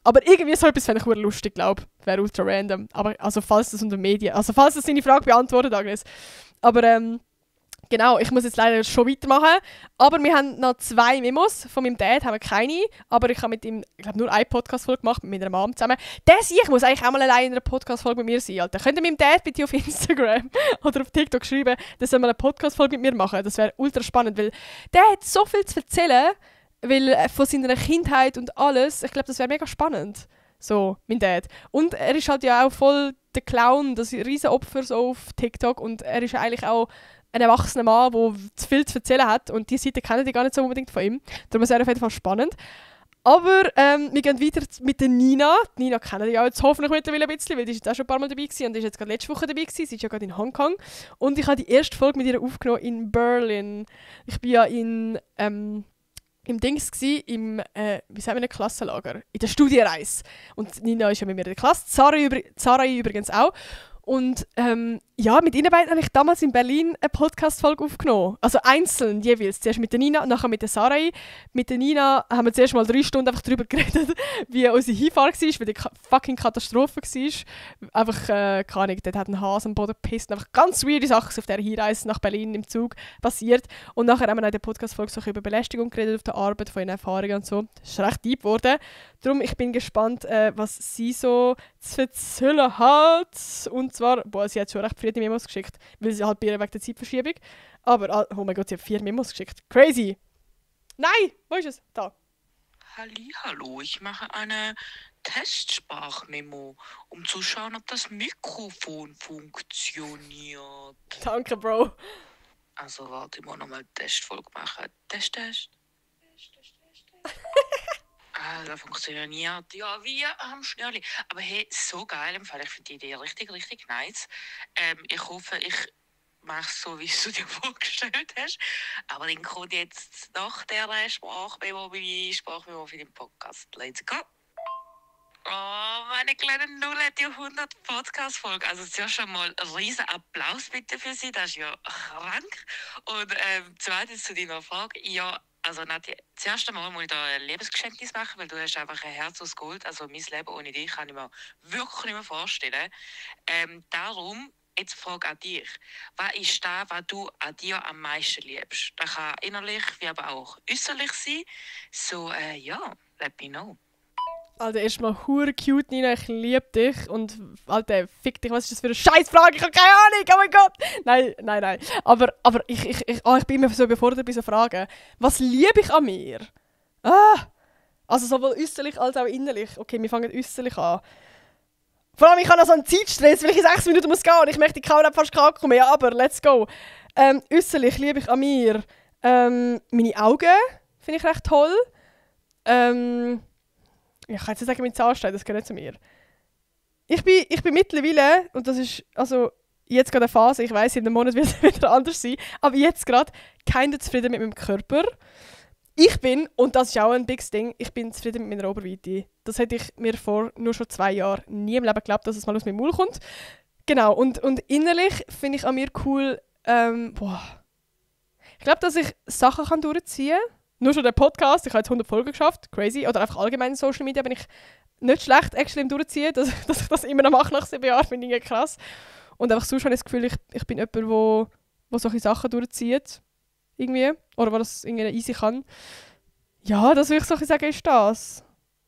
[SPEAKER 1] Aber irgendwie so etwas fände ich lustig, glaube ich. Wäre ultra random. Aber also falls das unter Medien, also falls das deine Frage beantwortet, Agnes. Aber genau, ich muss jetzt leider schon weitermachen. Aber wir haben noch 2 Memos. Von meinem Dad haben wir keine. Aber ich habe mit ihm, ich glaube, nur eine Podcast-Folge gemacht, mit meiner Mom zusammen. Ich muss eigentlich auch mal allein in einer Podcast-Folge mit mir sein, Alter. Könnt ihr meinem Dad bitte auf Instagram oder auf TikTok schreiben, dass er mal eine Podcast-Folge mit mir machen? Das wäre ultra spannend, weil der hat so viel zu erzählen, weil von seiner Kindheit und alles. Ich glaube, das wäre mega spannend. So, mein Dad. Und er ist halt ja auch voll der Clown, das Riesenopfer so auf TikTok. Und er ist eigentlich auch ein erwachsener Mann, der zu viel zu erzählen hat und diese Seite kennen die gar nicht so unbedingt von ihm. Darum ist es auf jeden Fall spannend. Aber wir gehen weiter mit der Nina. Die Nina kennen die ja jetzt hoffentlich mittlerweile ein bisschen, weil die ist jetzt auch schon ein paar Mal dabei gewesen und die ist jetzt gerade letzte Woche dabei gewesen. Sie ist ja gerade in Hongkong. Und ich habe die erste Folge mit ihr aufgenommen in Berlin. Ich bin ja im Dings gsi, wie sagen wir, Klassenlager, in der Studienreise. Und Nina ist ja mit mir in der Klasse, Zara übrigens auch. Und ja, mit ihnen beiden habe ich damals in Berlin eine Podcast-Folge aufgenommen. Also einzeln jeweils. Zuerst mit der Nina und nachher mit der Sarai. Mit der Nina haben wir zuerst mal 3 Stunden einfach darüber geredet, wie unsere Hinfahrt war, weil die fucking Katastrophe war. Einfach, keine Ahnung, dort hat ein Hase am Boden gepisst. Einfach ganz weirde Sachen auf dieser Hinreise nach Berlin im Zug passiert. Und nachher haben wir in der Podcast-Folge so über Belästigung geredet auf der Arbeit, von ihren Erfahrungen und so. Das ist recht deep geworden. Darum, ich bin gespannt, was sie so zu erzählen hat. Und zwar, sie hat schon recht viele Memos geschickt, weil sie halt bei ihr wegen der Zeitverschiebung. Aber, oh mein Gott, sie hat 4 Memos geschickt. Crazy! Nein! Wo ist es? Da.
[SPEAKER 8] Hallihallo, ich mache eine Testsprachmemo, um zu schauen, ob das Mikrofon funktioniert.
[SPEAKER 1] Danke, Bro.
[SPEAKER 8] Also warte, ich muss nochmal eine Testfolge machen. Test. Das funktioniert ja wie am Schnürli. Aber hey, so geil, im Fall. Ich finde die Idee richtig, richtig nice. Ich hoffe, ich mache es so, wie du es dir vorgestellt hast. Aber dann kommt jetzt nach der Sprachmemo für den Podcast. Let's go! Oh, meine kleine Null hat die 100 Podcast-Folge. Also zuerst schon mal ein riesen Applaus bitte für sie. Das ist ja krank. Und zweitens zu deiner Frage. Ja, also Nati, das erste Mal muss ich da ein Lebensgeständnis machen, weil du hast einfach ein Herz aus Gold. Also mein Leben ohne dich kann ich mir wirklich nicht mehr vorstellen. Darum, jetzt Frage an dich. Was ist das, was du an dir am meisten liebst? Das kann innerlich wie aber auch äußerlich sein. So, ja, let me know.
[SPEAKER 1] Alter, erstmal hure cute, Nina, ich liebe dich. Und Alter, fick dich, was ist das für eine Scheißfrage? Ich habe keine Ahnung, oh mein Gott! Nein. Aber ich bin immer so überfordert bei so Fragen. Was liebe ich an mir? Also sowohl äußerlich als auch innerlich. Okay, wir fangen äußerlich an. Vor allem, ich habe noch so einen Zeitstress, weil ich in 6 Minuten muss gehen und ich möchte die Kamera fast kommen. Ja, aber let's go. Äußerlich liebe ich an mir meine Augen. finde ich recht toll. Ich kann jetzt nicht sagen, mein Zahnstein, das gehört nicht zu mir. Ich bin mittlerweile, und das ist also jetzt gerade eine Phase, ich weiss, in einem Monat wird es wieder anders sein, aber jetzt gerade keiner zufrieden mit meinem Körper. Ich bin, und das ist auch ein big Ding, ich bin zufrieden mit meiner Oberweite. Das hätte ich mir vor nur schon 2 Jahren nie im Leben geglaubt, dass es mal aus meinem Mund kommt. Genau, und innerlich finde ich an mir cool, ich glaube, dass ich Sachen kann durchziehen kann. Nur schon der Podcast, ich habe jetzt 100 Folgen geschafft, crazy. Oder einfach allgemein in Social Media bin ich nicht schlecht actually im Durchziehen. Dass ich das immer noch mache nach 7 Jahren, finde ich krass. Und einfach sonst habe ich das Gefühl, ich bin jemand, der solche Sachen durchzieht. Irgendwie. Oder der das irgendwie easy kann. Ja, das würde ich so sagen, ist das.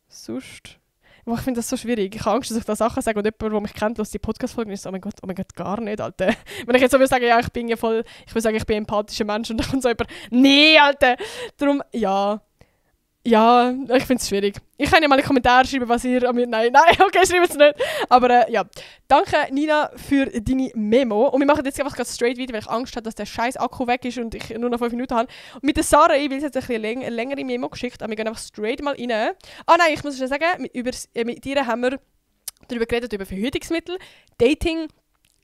[SPEAKER 1] Sonst... Ich finde das so schwierig. Ich habe Angst, dass ich da Sachen sage und jemand, der mich kennt, was die Podcast-Folgen ist, oh mein Gott, gar nicht, Alter. Wenn ich jetzt so will sagen, ja, ich bin ein empathischer Mensch und dann kommt so jemand, nee, Alter. Darum, ja, ich finde es schwierig. Ich kann ja mal in die Kommentare schreiben, was ihr an mir... Nein, okay, schreibt es nicht. Aber ja, danke Nina für deine Memo. Und wir machen jetzt einfach ganz straight weiter, weil ich Angst habe, dass der scheiß Akku weg ist und ich nur noch 5 Minuten habe. Und mit der Sarah, weil sie jetzt eine längere Memo geschickt, aber wir gehen einfach straight mal rein. Ah nein, ich muss schon sagen, mit ihr haben wir darüber geredet, über Verhütungsmittel, Dating,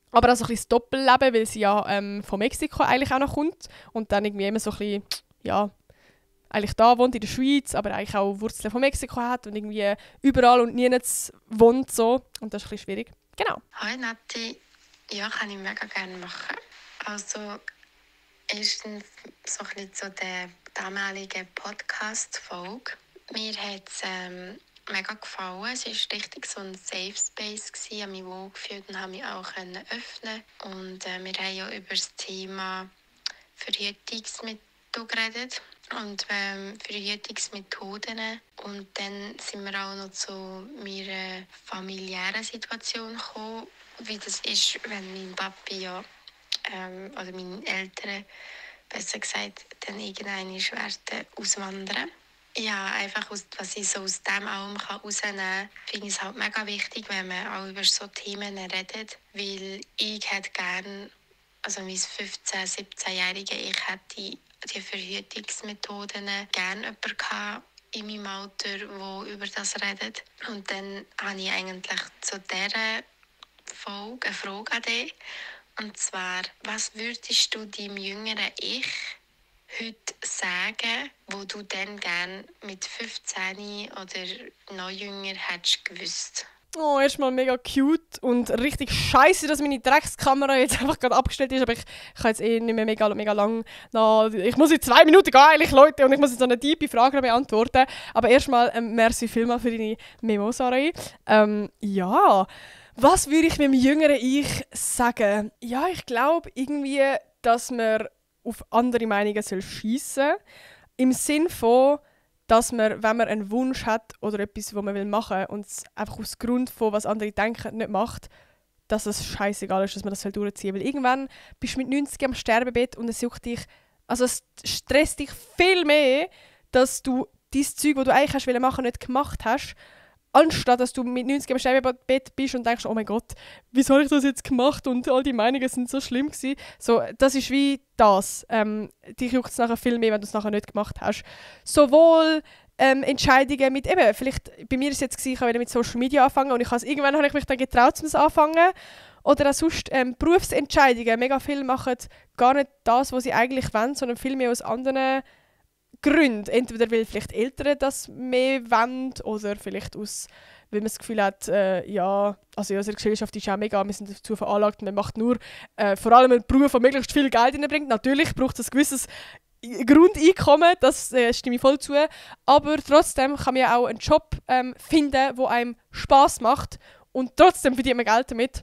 [SPEAKER 1] aber auch so ein bisschen das Doppelleben, weil sie ja von Mexiko eigentlich auch noch kommt und dann irgendwie immer so ein bisschen, ja... eigentlich da wohnt, in der Schweiz, aber eigentlich auch Wurzeln von Mexiko hat und irgendwie überall und nirgends wohnt so. Und das ist ein bisschen schwierig. Genau.
[SPEAKER 9] Hi Nati. Ja, kann ich mega gerne machen. Also, erstens so ein bisschen zu der damaligen Podcast-Folge. Mir hat es mega gefallen. Es war richtig so ein Safe Space. Ich habe mich wohl gefühlt und konnte mich auch öffnen. Und wir haben ja über das Thema Verhütungsmittel geredet und Verhütungsmethoden. Und dann sind wir auch noch zu meiner familiären Situation gekommen, wie das ist, wenn mein Papi oder meine Eltern, besser gesagt, dann irgendwann werden auswandern. Ja, einfach was ich so aus dem allem herausnehmen kann, finde ich es halt mega wichtig, wenn man auch über so Themen redet, weil ich hätte gerne, also mein 15-, 17-Jährige, ich hätte die Verhütungsmethoden gerne jemanden in meinem Alter, der über das redet. Und dann habe ich eigentlich zu dieser Folge eine Frage an dich. Und zwar, was würdest du deinem jüngeren Ich heute sagen, wo du dann gerne mit 15 oder noch jünger hättest gewusst?
[SPEAKER 1] Oh, erstmal mega cute und richtig scheiße, dass meine Dreckskamera jetzt einfach gerade abgestellt ist, aber ich kann jetzt nicht mehr mega lang ich muss in 2 Minuten gehen, eigentlich, Leute, und ich muss jetzt so eine tiefe Frage beantworten. Aber erstmal, merci vielmals für deine Memo, Sarai. Ja, was würde ich meinem jüngeren Ich sagen? Ja, ich glaube irgendwie, dass man auf andere Meinungen schiessen soll. Im Sinn von, dass man, wenn man einen Wunsch hat oder etwas, was man machen will und es einfach aus Grund von, was andere denken, nicht macht, dass es scheißegal ist, dass man das durchziehen will. Weil irgendwann bist du mit 90 am Sterbebett und es juckt dich, also es stresst dich viel mehr, dass du dieses Zeug, das du eigentlich hast machen, nicht gemacht hast, anstatt dass du mit 90 am Sterbebett bist und denkst, oh mein Gott, wieso habe ich das jetzt gemacht und all die Meinungen sind so schlimm gewesen. So, das ist wie das. Dich juckt es nachher viel mehr, wenn du es nachher nicht gemacht hast. Sowohl Entscheidungen mit, eben, vielleicht, bei mir war es jetzt, ich habe wieder mit Social Media angefangen und irgendwann habe ich mich dann getraut, um es anfangen. Oder auch sonst Berufsentscheidungen. Mega viele machen gar nicht das, was sie eigentlich wollen, sondern viel mehr aus anderen Gründe. Entweder weil vielleicht Eltern das mehr wollen oder vielleicht aus, weil man das Gefühl hat, also in unserer Gesellschaft ist auch mega, wir sind dazu veranlagt, man macht nur vor allem einen Beruf, der möglichst viel Geld reinbringt. Natürlich braucht es ein gewisses Grundeinkommen, das stimme ich voll zu, aber trotzdem kann man ja auch einen Job finden, der einem Spass macht und trotzdem verdient man Geld damit.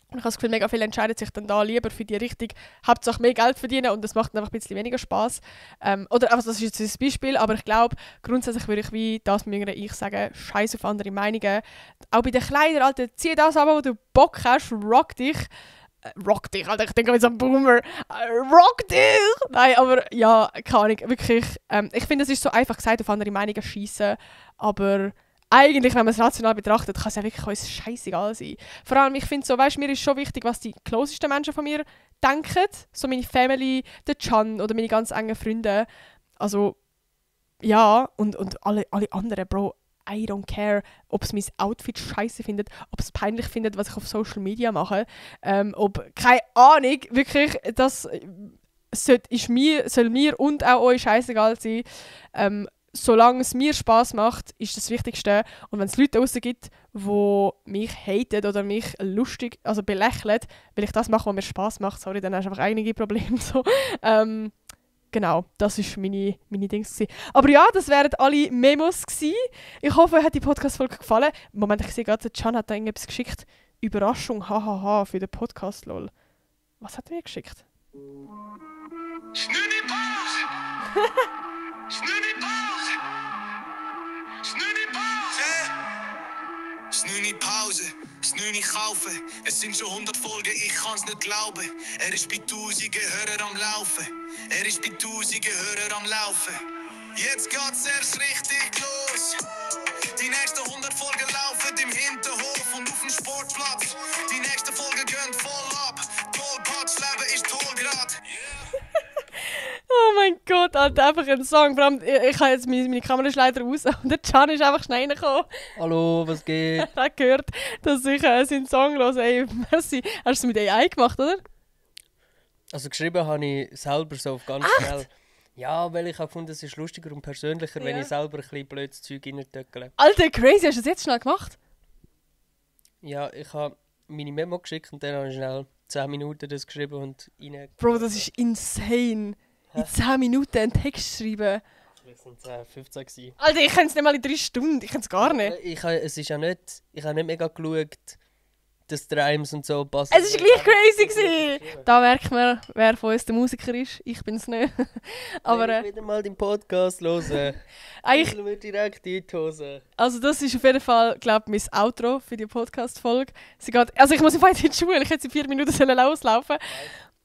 [SPEAKER 1] Und ich habe das Gefühl, mega viele entscheiden sich dann da lieber für die Richtung, Hauptsache mehr Geld verdienen und das macht dann einfach ein bisschen weniger Spass. Oder also das ist jetzt ein Beispiel, aber ich glaube, grundsätzlich würde ich wie das mit jüngeren Ich sagen, scheiß auf andere Meinungen. Auch bei den Kleidern, Alter, zieh das an, wo du Bock hast, rock dich, Alter, ich denke jetzt an Boomer. Rock dich! Nein, aber ja, keine Ahnung, wirklich. Ich finde, es ist so einfach gesagt, auf andere Meinungen schiessen, aber eigentlich, wenn man es rational betrachtet, kann es ja wirklich uns scheißegal sein. Vor allem, ich finde so, weißt, mir ist schon wichtig, was die closesten Menschen von mir denken. So meine Family, der Can oder meine ganz engen Freunde. Also, ja, und alle anderen, Bro, I don't care, ob es mein Outfit scheiße findet, ob es peinlich findet, was ich auf Social Media mache, keine Ahnung, wirklich, das soll mir und auch euch scheißegal sein. Solange es mir Spass macht, ist das Wichtigste. Und wenn es Leute draussen gibt, die mich haten oder mich lustig, also belächeln, weil ich das mache, was mir Spass macht, sorry, dann hast du einfach einige Probleme. So. Genau, das war meine Dings gewesen. Aber ja, das wären alle Memos gewesen. Ich hoffe, euch hat die Podcast-Folge gefallen. Moment, ich sehe gerade, Can hat da irgendetwas geschickt. Überraschung, hahaha, für den Podcast, lol. Was hat er mir geschickt?
[SPEAKER 10] Snoonie Pause! Snoonie Pause! Snoonie Pause! Snoonie Pause, Snoonie kaufen. Es sind schon 100 Folgen, ich kann's nicht glauben. Er ist bei tausenden Hörern am Laufen. Er ist bei tausenden Hörern am Laufen. Jetzt geht's erst richtig los. Die nächsten 100 Folgen laufen im Hinterhof und auf dem Sportplatz. Die nächsten Folgen gehen voll ab. Tollpatsch, Leben ist toll grad.
[SPEAKER 1] Oh mein Gott, Alter, einfach ein Song. Vor allem, ich habe jetzt meine Kamera leider raus und der Can ist einfach schnell reingekommen.
[SPEAKER 11] Hallo, was geht?
[SPEAKER 1] Er hat gehört, dass ich seinen Song höre. Ey, merci. Hast du es mit AI gemacht, oder?
[SPEAKER 11] Also geschrieben habe ich selber so auf ganz schnell. Ja, weil ich habe gefunden, es ist lustiger und persönlicher, wenn ich selber ein bisschen blödes Zeug reintöckle.
[SPEAKER 1] Alter, crazy, hast du das jetzt schnell gemacht?
[SPEAKER 11] Ja, ich habe meine Memo geschickt und dann habe ich schnell 10 Minuten das geschrieben und rein...
[SPEAKER 1] Bro, das ist insane. In 10 Minuten einen Text schreiben.
[SPEAKER 11] Vielleicht sind es 15 gewesen.
[SPEAKER 1] Alter, ich kann es nicht mal in 3 Stunden. Ich kann es gar nicht.
[SPEAKER 11] Ich habe nicht mega geschaut, dass die Rhymes und so passen.
[SPEAKER 1] Es war gleich crazy gewesen. Da merkt man, wer von uns der Musiker ist. Ich bin es nicht. Aber
[SPEAKER 11] wieder mal den Podcast hören.
[SPEAKER 1] Eigentlich
[SPEAKER 11] wir direkt in die Hose.
[SPEAKER 1] Also das ist auf jeden Fall, glaube ich, mein Outro für die Podcast-Folge. Also ich muss im Fall in die Schule. Ich hätte in 4 Minuten loslaufen.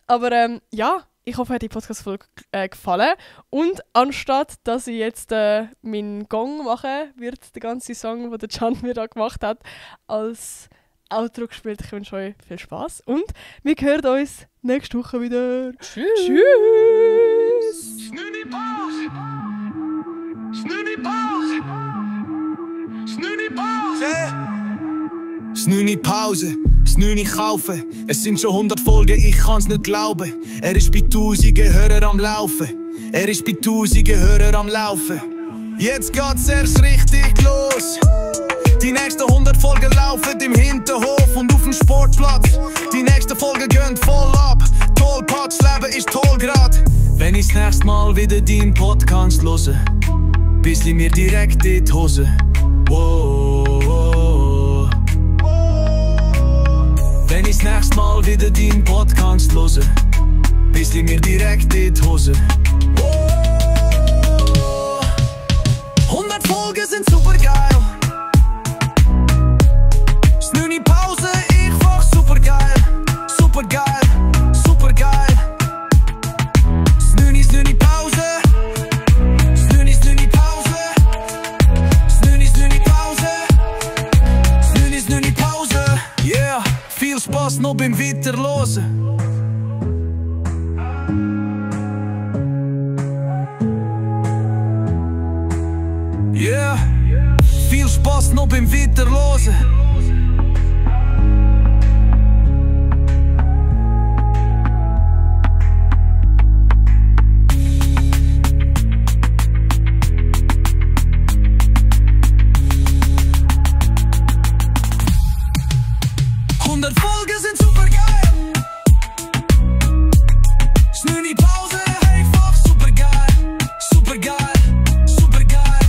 [SPEAKER 1] Aber ja, ich hoffe, euch hat die Podcast-Folge gefallen. Und anstatt, dass ich jetzt meinen Gong mache, wird der ganze Song, den der Can mir da gemacht hat, als Outro gespielt. Ich wünsche euch viel Spaß und wir hören uns nächste Woche wieder. Tschüss! Tschüss!
[SPEAKER 10] Snoonie Pause! Snoonie Pause! Snoonie Pause! Snoonie Pause! Snoonie kaufen. Es sind schon 100 Folgen, ich kann's nicht glauben. Er ist bei tausenden Hörern am Laufen. Er ist bei tausenden Hörern am Laufen. Jetzt geht's erst richtig los. Die nächsten 100 Folgen laufen im Hinterhof und auf dem Sportplatz. Die nächsten Folgen gehen voll ab. Tollpatsch, Leben ist toll grad. Wenn ich das nächste Mal wieder deinen Podcast höre, bisschen mir direkt in die Hose. Wow. Wenn ich das nächste Mal wieder deinen Podcast höre, bisschen mir direkt in die Hose. 100 Folgen sind super geil. Snoonie Pause, ich fach super geil. Super geil, super geil. Snoonie, Snoonie Pause. Snoonie, Snoonie Pause. Snoonie, Snoonie Pause. Snoonie, Snoonie Pause. Yeah, viel Spaß noch beim Weiterlosen. Yeah, viel Spaß noch beim Weiterlosen. Folgen sind super geil. Snoonie Pause, hey, fuck, super geil. Super geil, super geil.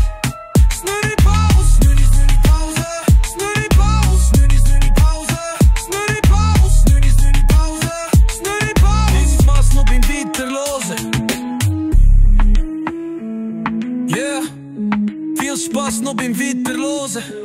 [SPEAKER 10] Snoonie Pause, Snoonie, Snoonie Pause. Snoonie Pause, Snoonie, Snoonie Pause. Snoonie Pause, Snoonie, Snoonie Pause. Snoonie Pause. Viel Spaß noch beim Weiterlosen. Yeah, viel Spaß noch beim Weiterlosen.